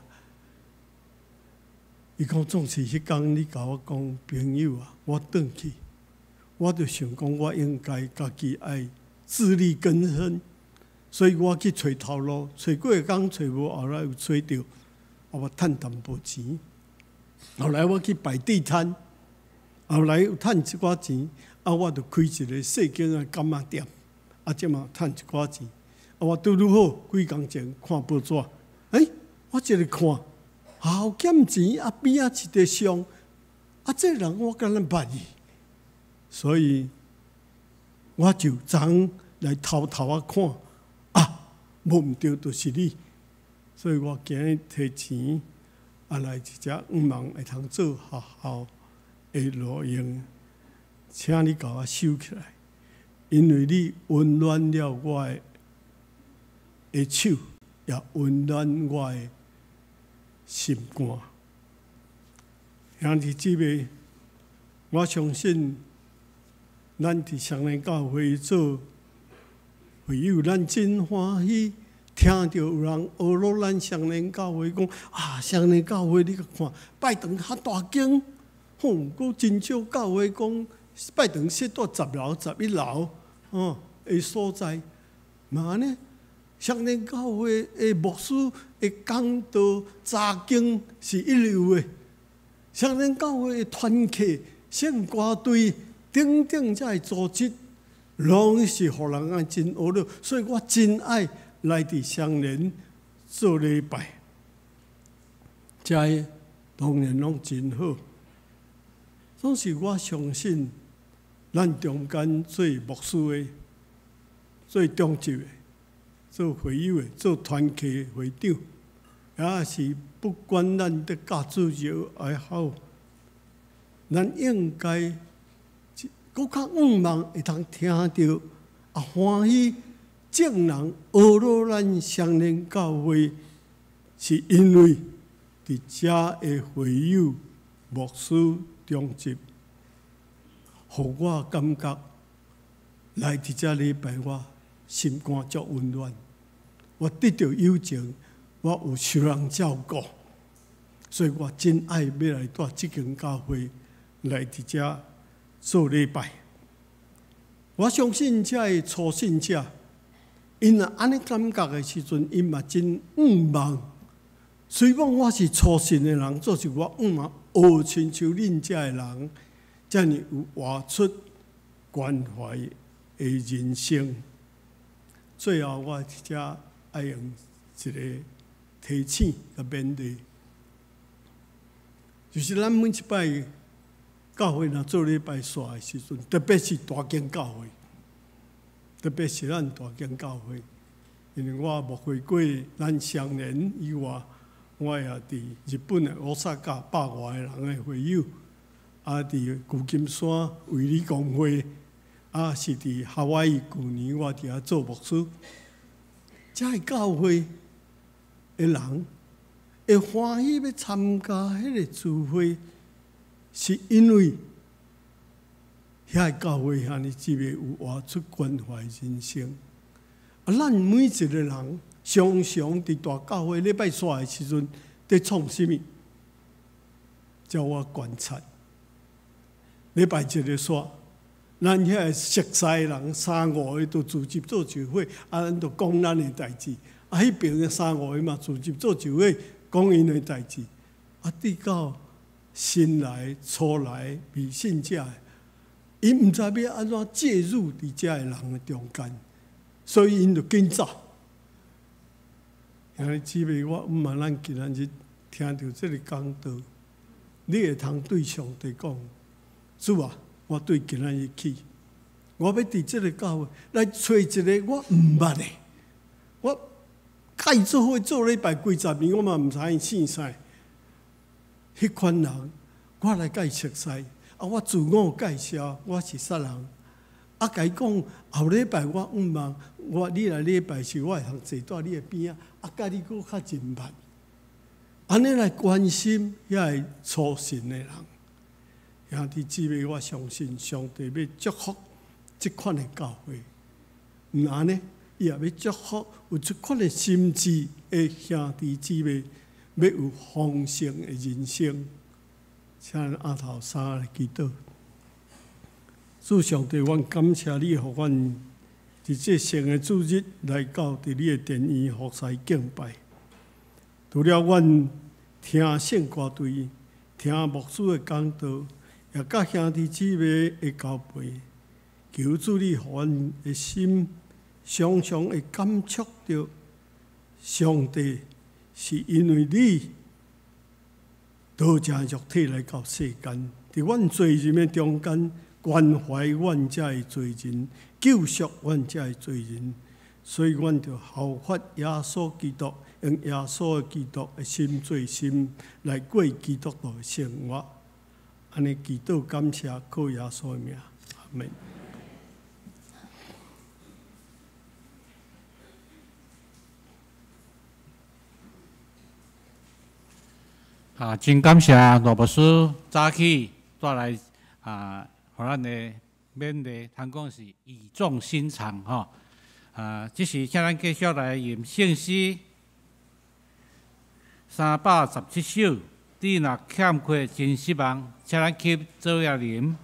伊講總是彼工你共我講朋友啊，我轉去，我就想講我應該家己愛自力更生，所以我去揣頭路，揣幾工揣無，後來有揣著，啊，我趁淡薄錢。後來我去擺地攤，後來有趁一寡錢，啊，我就開一个細間的柑仔店。啊，這嘛趁一寡錢，啊，我拄拄好幾工前看報紙，欸，我一个看，好減錢，啊邊仔一個像，啊，這個人我敢若捌伊，所以我就昨來偷偷仔看，啊，無毋著就是你，所以我今日提錢，啊來一隻向望會通做學校的路用，請你共我收起來。因為你溫暖了我的手，也溫暖我的心肝。兄弟姊妹，我相信咱佇雙連教會做會友，咱真歡喜，聽著有人呵咾咱雙連教會講啊，雙連教會你閣看拜堂較大間，吼，閣真少教會講拜堂設佇10樓、11樓，吼的所在，嘛按呢？雙連教會的牧師的講道查經是一流的，雙連教會的團契、聖歌隊等等這个組織，攏是予人按真呵咾，所以我真愛來佇雙連做禮拜，這个當然攏真好。總是我相信，咱中間做牧師的、做長執的、做會友的、做團契的會長，也是不管咱的教主日也好，咱應該閣較向望會通聽著，啊歡喜眾人呵咾咱雙連教會，是因為佇遮的會友牧師長執，予我感覺來佇遮禮拜，我心肝足溫暖。我得著友情，我有受人照顧，所以我真愛欲來蹛這間教會來佇遮做禮拜。我相信這个初信者，𪜶若按呢感覺的時陣，𪜶嘛真向望。雖講我是初信的人，做是我向望學親像恁遮的人，遮爾有活出關懷的人生。最後，我佇遮愛用一個提醒佮勉勵，就是咱每一擺教會若做禮拜煞的時陣，特別是大間教會，特別是咱大間教會，因為我牧會過咱雙連以外，我也佇日本的大阪百外个人的會友，啊，佇舊金山衛理公會，啊，是佇夏威夷舊年我佇遐做牧師，遮个教會的人會歡喜欲參加彼個聚會，是因為遐个教會兄弟姊妹有活出關懷人生。啊，咱每一個人常常佇大教會禮拜煞的時陣，佇創啥物？照我觀察，禮拜一个煞，咱遐个熟似的人三五个都聚集做聚會，啊，咱就講咱的代誌。啊，彼爿的三五个嘛聚集做聚會，講𪜶的代誌。啊，直到新來、初來未信者的，𪜶毋知欲按怎介入佇遮个人的中間，所以𪜶就緊走。兄弟姊妹，我毋茫咱今仔日聽著這個講道，你會通對上帝講：主啊，我對今仔日起，我欲佇這個教會來揣一個我毋捌的，我佮伊做伙做禮拜幾十年，我嘛毋知𪜶姓啥。彼款人，我來佮伊熟似，啊，我自我介紹我是啥人，啊，共伊講後禮拜我向望我你來禮拜時，我會通坐佇你的邊仔，啊，佮你閣較親密，按呢來關心遐个初信的人。兄弟姊妹，我相信上帝欲祝福這款的教會，毋按呢，伊也欲祝福有這款的心志的兄弟姊妹，欲有豐盛的人生。請咱阿頭三來祈禱。主上帝，阮感謝你，予阮佇這聖的主日來到佇你的殿院服侍敬拜。除了阮聽聖歌隊、聽牧師的講道，也佮兄弟姊妹的交陪，求主你予阮的心常常會感觸著上帝是因為你道成肉體來到世間，佇阮罪人的中間關懷阮這个罪人，救贖阮這个罪人，所以阮就效法耶穌基督，用耶穌基督的心做心來過基督徒的生活。按呢祈禱感謝，靠耶穌的名，阿們。啊，真感謝羅牧師早起帶來啊，予咱的勉勵，通講是語重心長吼。啊，這時請咱繼續來吟聖詩317首，你若欠缺真失望，請咱去做下吟。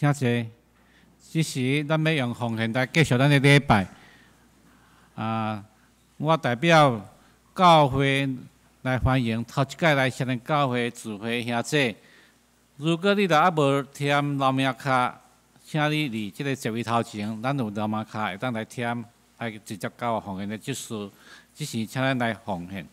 請坐。這時，咱欲用奉獻來繼續咱的禮拜。啊，我代表教會來歡迎頭一擺來雙連教會聚會兄姊。如果你若猶無填留名卡，請你佇這个座位頭前，咱有留名卡會當來填，來直接交奉獻的執事。這時，請咱來奉獻。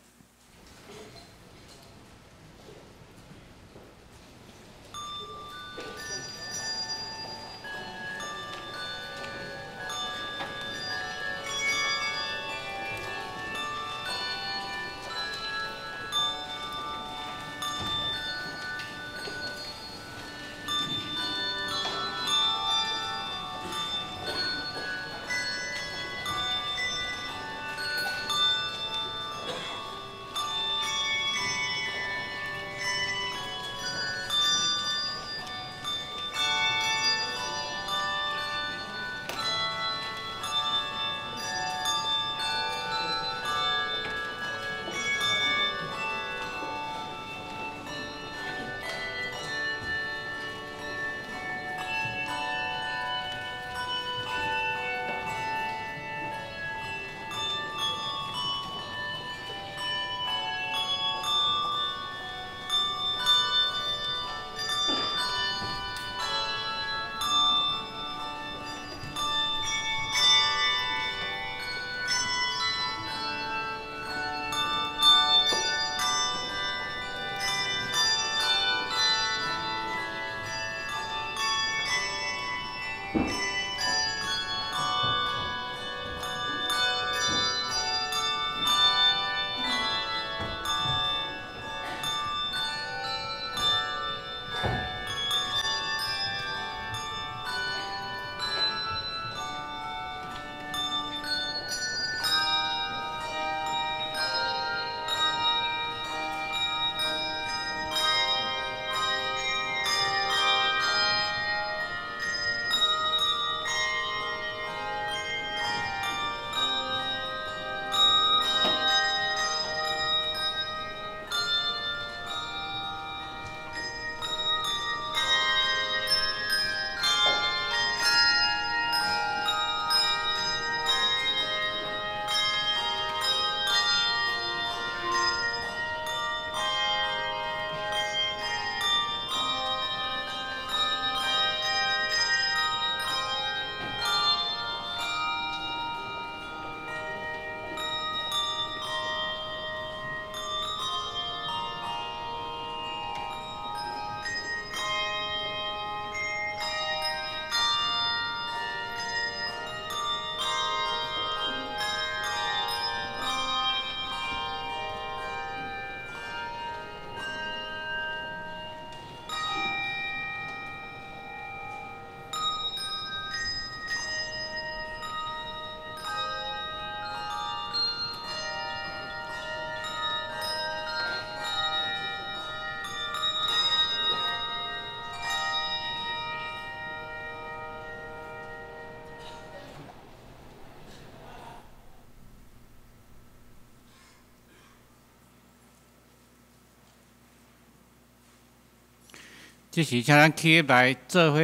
這時，請咱起來做伙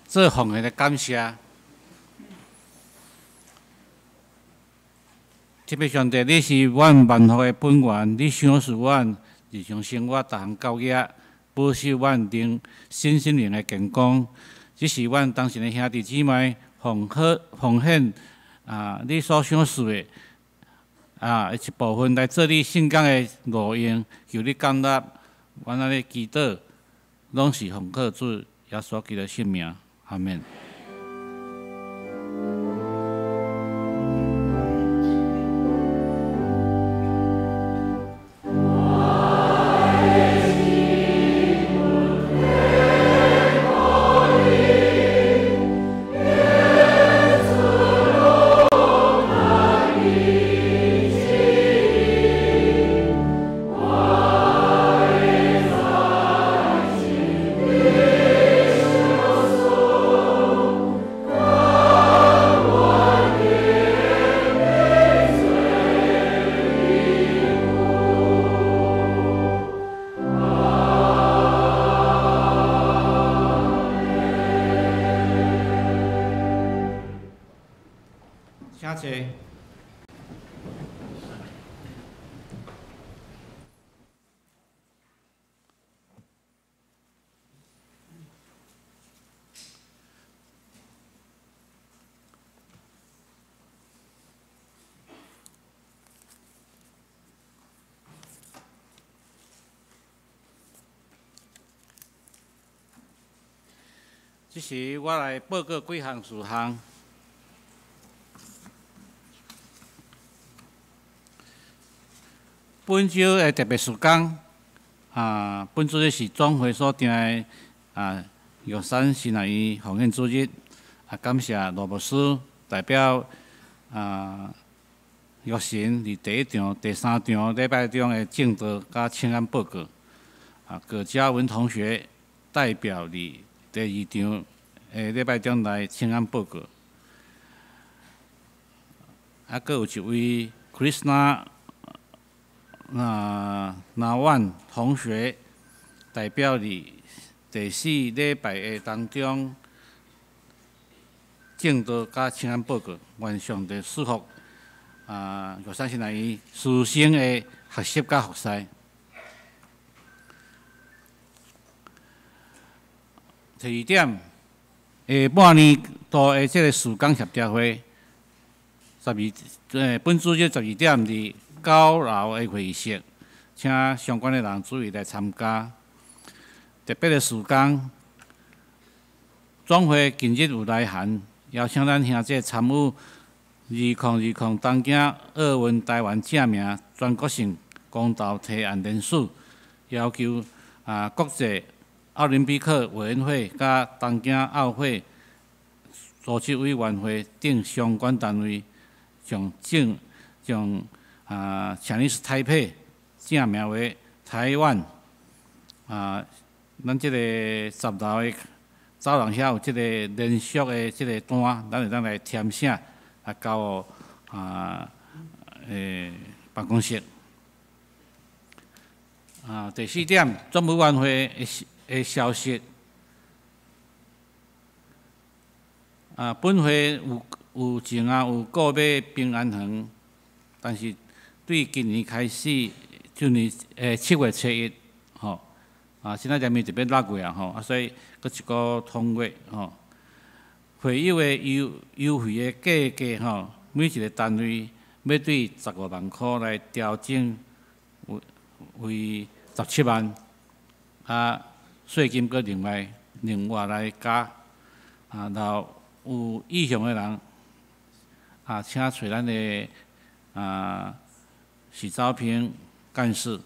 做奉獻的感謝。這位上帝，你是阮萬福的本源，你賞賜阮日常生活逐項教業，保守阮靈身心靈的健康。這是阮當時的兄弟姊妹奉好奉獻啊，你所賞賜的啊一部分來做你聖工的路用，求你感納，阮按呢祈禱，攏是奉靠主耶穌基督聖名，阿們。請坐。這時我來報告幾項事項。本週的特別事工，啊，本主日是總會所定的啊，玉山神學院奉獻主日，啊，感謝羅牧師代表啊，玉神佇第一場、第三場禮拜中的證道佮請安報告，啊，葛嘉文同學代表佇第二場的禮拜中來請安報告，啊，閣有一位 Krishna。那那萬同學代表佇第四禮拜的當中，證道佮請安報告，願上帝賜福啊！玉山神學院師生的學習佮服侍。第二點，下半年度的這個事工協調會，十二本主日12點佇九樓的會議室，請相關的人注意來參加。特別的事工，總會近日有來函邀請咱兄弟參與2020東京奧運台灣正名全國性公投提案聯署，要求啊國際奧林匹克委員會佮東京奧會組織委員會等相關單位將正將啊，Chinese Taipei 正名為台灣。啊，咱這個十樓的走廊遐有這個連續的這個單，咱會當來填寫啊，交予啊辦公室。啊，第四點，總委員會的消息。啊，本會有前啊有購買平安糖，但是對今年開始，今年7月7日，吼，啊，現在這面就欲6月啊，吼，啊，所以閣一個通月，吼，會友的優惠的價格，吼，每一個單位欲對15萬箍來調整為17萬，啊，稅金閣另外來加，啊，然後有意向的人，啊，請揣咱的啊。許昭平幹事，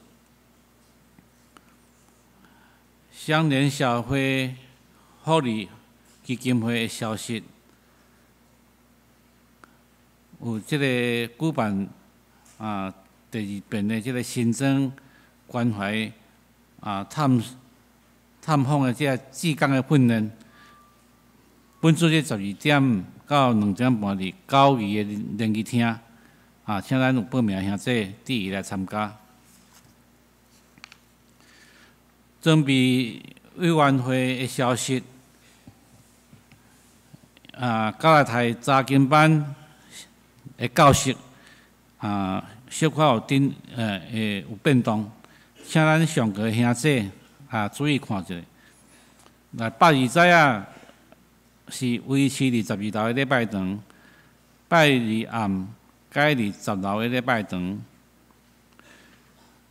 湘聯協會福利基金會的消息，有這個舉辦啊第二遍的這個新增關懷啊探訪的這個志工的訓練，本主日12點到2點半佇九二的聯誼廳。啊，請咱有報名兄弟注意來參加。裝備委員會的消息，加拉太查經班的教室，小可有頂，會有變動，請咱上課的兄姊注意看一下。來拜二早仔是維持佇12樓的禮拜堂，拜二暗改佇10樓的禮拜堂，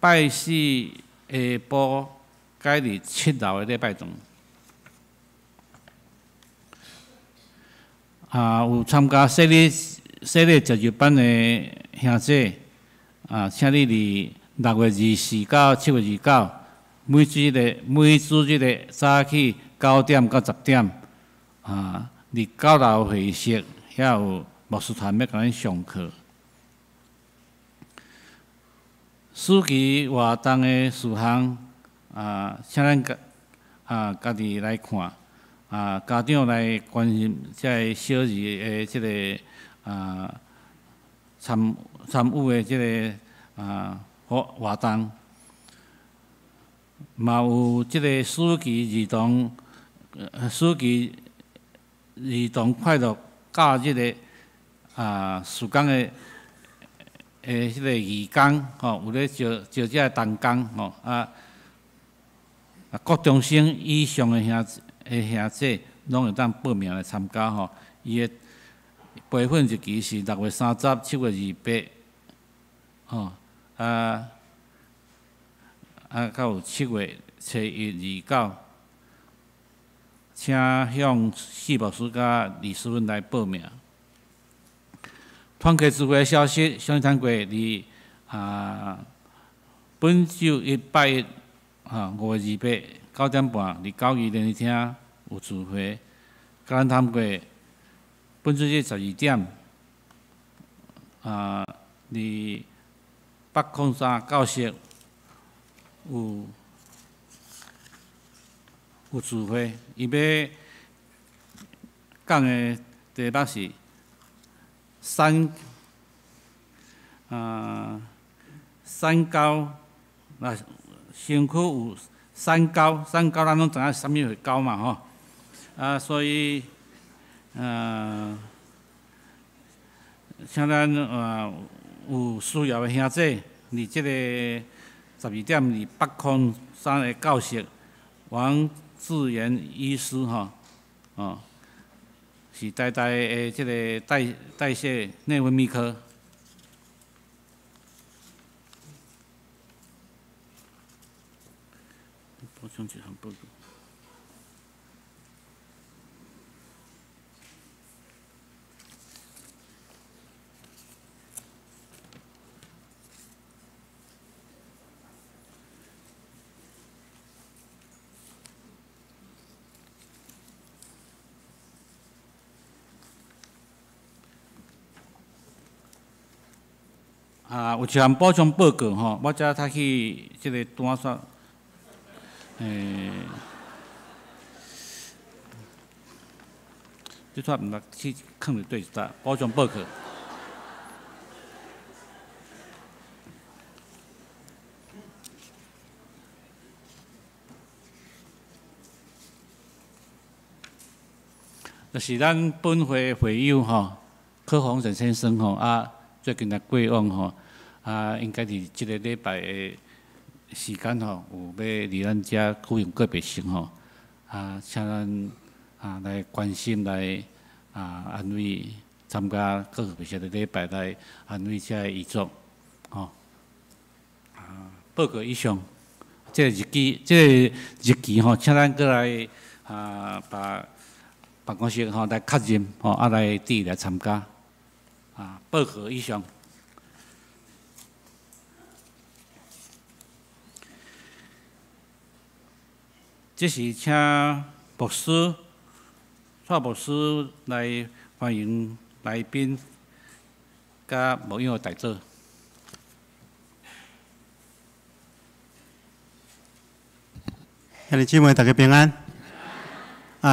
拜四下晡改佇7樓的禮拜堂。有參加洗禮接受班的兄姊，請你佇6月24到7月29，每主日的早起9點到10點，佇9樓會議室遐有牧師團欲共恁上課。暑期活動的事項，請咱家己來看，家長來關心這个小兒的這个參與的這个活動，嘛有這个暑期兒童快樂假日的事工的彼个義工吼，有咧招招這个同工吼，國中生以上的兄姊，攏會當報名來參加吼。伊的培訓日期是6月30、7月28，吼，閣有7月初一、二、九，請向四牧師佮李師傅來報名。團契聚會消息，上通過佇本週一拜一，5月28 9點半，佇九義聯誼廳有聚會。佮咱通過本週日12點，佇北空山教室有聚會。伊欲講的題目是三高，那身軀有三高，三高咱攏知影啥物會高嘛吼，所以，請咱有需要的兄姊，佇這個12點佇北空山的教室，王志源醫師吼，是台大的這个代謝內分泌科。補充一項報告。有一項補充報告吼，我才讀去這个單煞，這煞毋知去囥佇佗一搭，補充報告。就是咱本會會友吼，柯宏仁先生吼，最近來過往吼，應該佇這个禮拜的時間吼，有欲佇咱遮舉行告別式吼，請咱來關心來安慰參加告別式的禮拜來安慰這个遺族，吼。報告以上，這个日期吼，請咱閣來把辦公室吼來確認吼，來佇來參加。報告以上。這是請牧師、蔡牧師來歡迎來賓，佮牧養的代禱。兄弟姊妹，大家平安。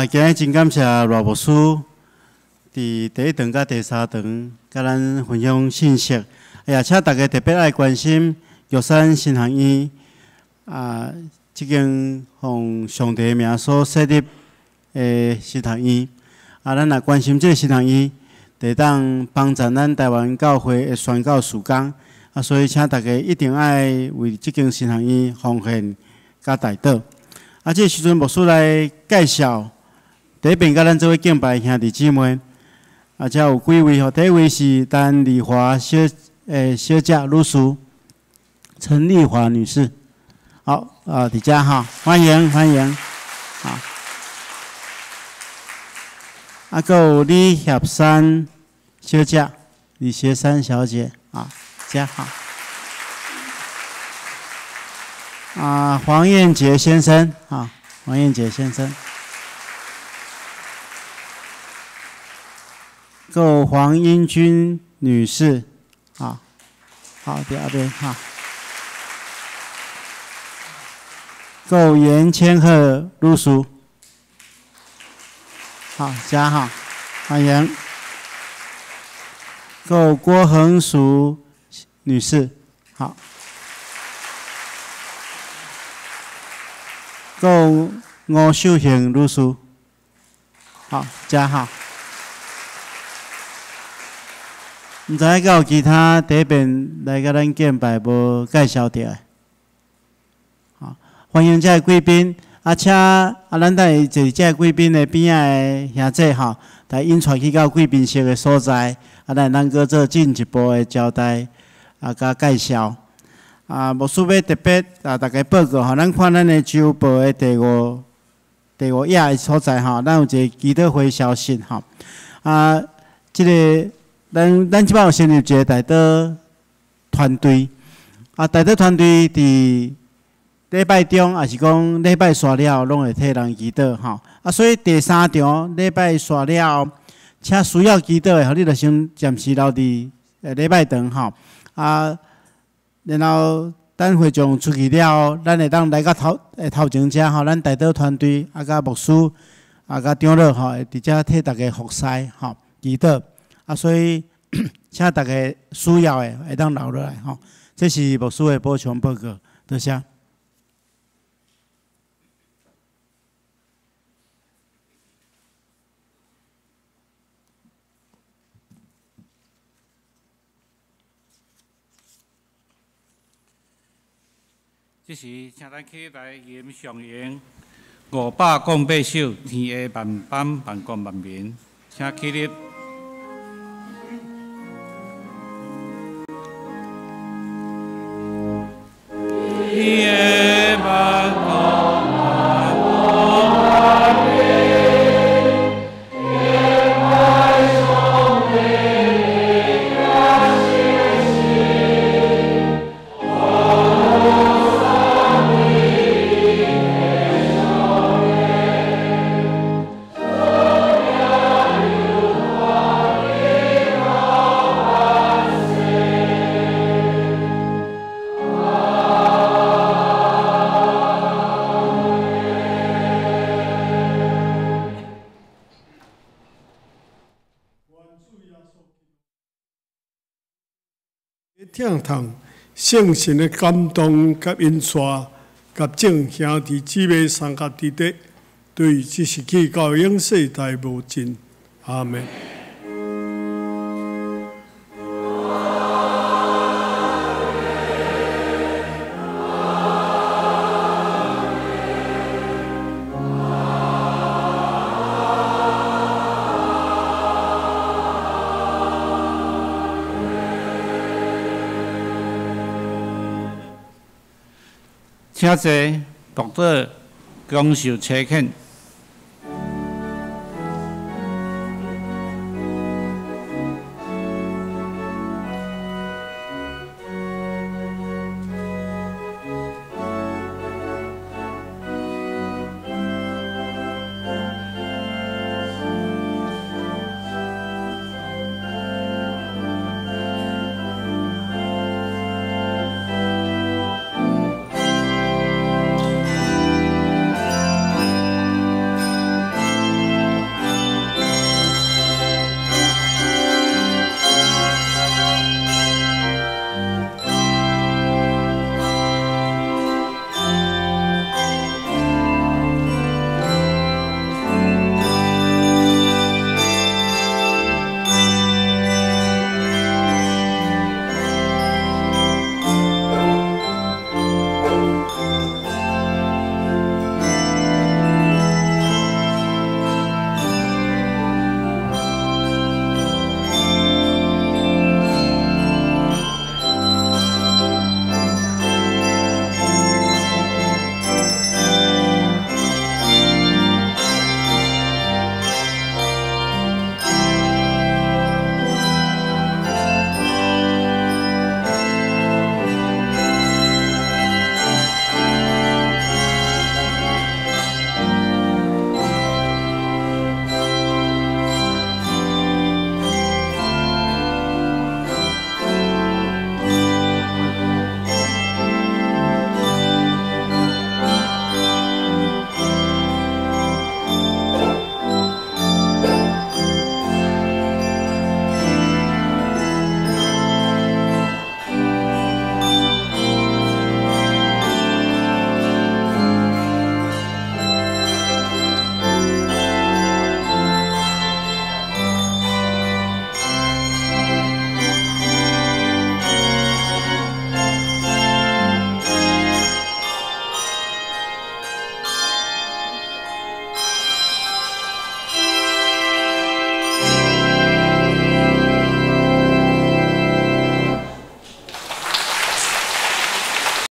今日真感謝賴牧師佇第一堂佮第三堂佮咱分享信息，也請大家特別愛關心玉山神學院。這間奉上帝的名所設立的神學院。啊，咱若關心這个神學院，就會當幫助咱台灣教會的宣教事工。啊，所以請大家一定愛為這間神學院奉獻佮代禱。啊，這个時陣牧師來介紹，第一遍佮咱做伙敬拜的兄弟姊妹，啊，遮有幾位吼，第一位是陳麗華小姐女士，陳麗華女士，好，啊，佇遮吼，歡迎歡迎，好。啊，閣有李協山小姐，李協山小姐，啊，遮好。啊，黃彥傑先生，啊，黃彥傑先生。閣有黃英君女士，啊，好，佇後邊哈。閣有嚴千鶴女士，好，遮好，歡迎。閣有郭恆淑女士，好。閣有吳秀杏女士，好，遮好。毋知影閣有其他第一遍來共咱敬拜無介紹著的，好，歡迎遮个貴賓，啊，請啊，咱等下坐遮个貴賓的邊仔的兄弟吼，來引帶去到貴賓室的所在，啊，咱會當閣做進一步的交代，啊，佮介紹。啊，牧師欲特別啊，逐家報告吼，咱看咱的週報的第五頁的所在吼，咱有一个祈禱會消息吼，啊，這个。咱這擺有成立一个代禱團隊，啊，代禱團隊佇禮拜中，抑是講禮拜煞了後，攏會替人祈禱吼。啊，所以第三場禮拜煞了後，請需要祈禱的，予你著先暫時留佇禮拜堂吼。啊，然後等會眾出去了後，咱會當來到頭前遮吼，咱代禱團隊啊，佮牧師啊，佮長老吼，會佇遮替大家服侍吼，祈禱。啊，所以請大家需要的會當留落來吼。這是牧師的補充報告，多謝。這時，請咱起來吟上詠508首《天下萬邦萬國萬民》，請起立。天下萬國萬國萬民，敬拜上帝的聖名，和讚美的頌言，頌揚耶和華的萬歲。疼痛、聖神的感動佮引帶，佮眾兄弟姊妹相佮佇底，對這時起到永世代無盡。阿們。請坐，讀者享受車遣。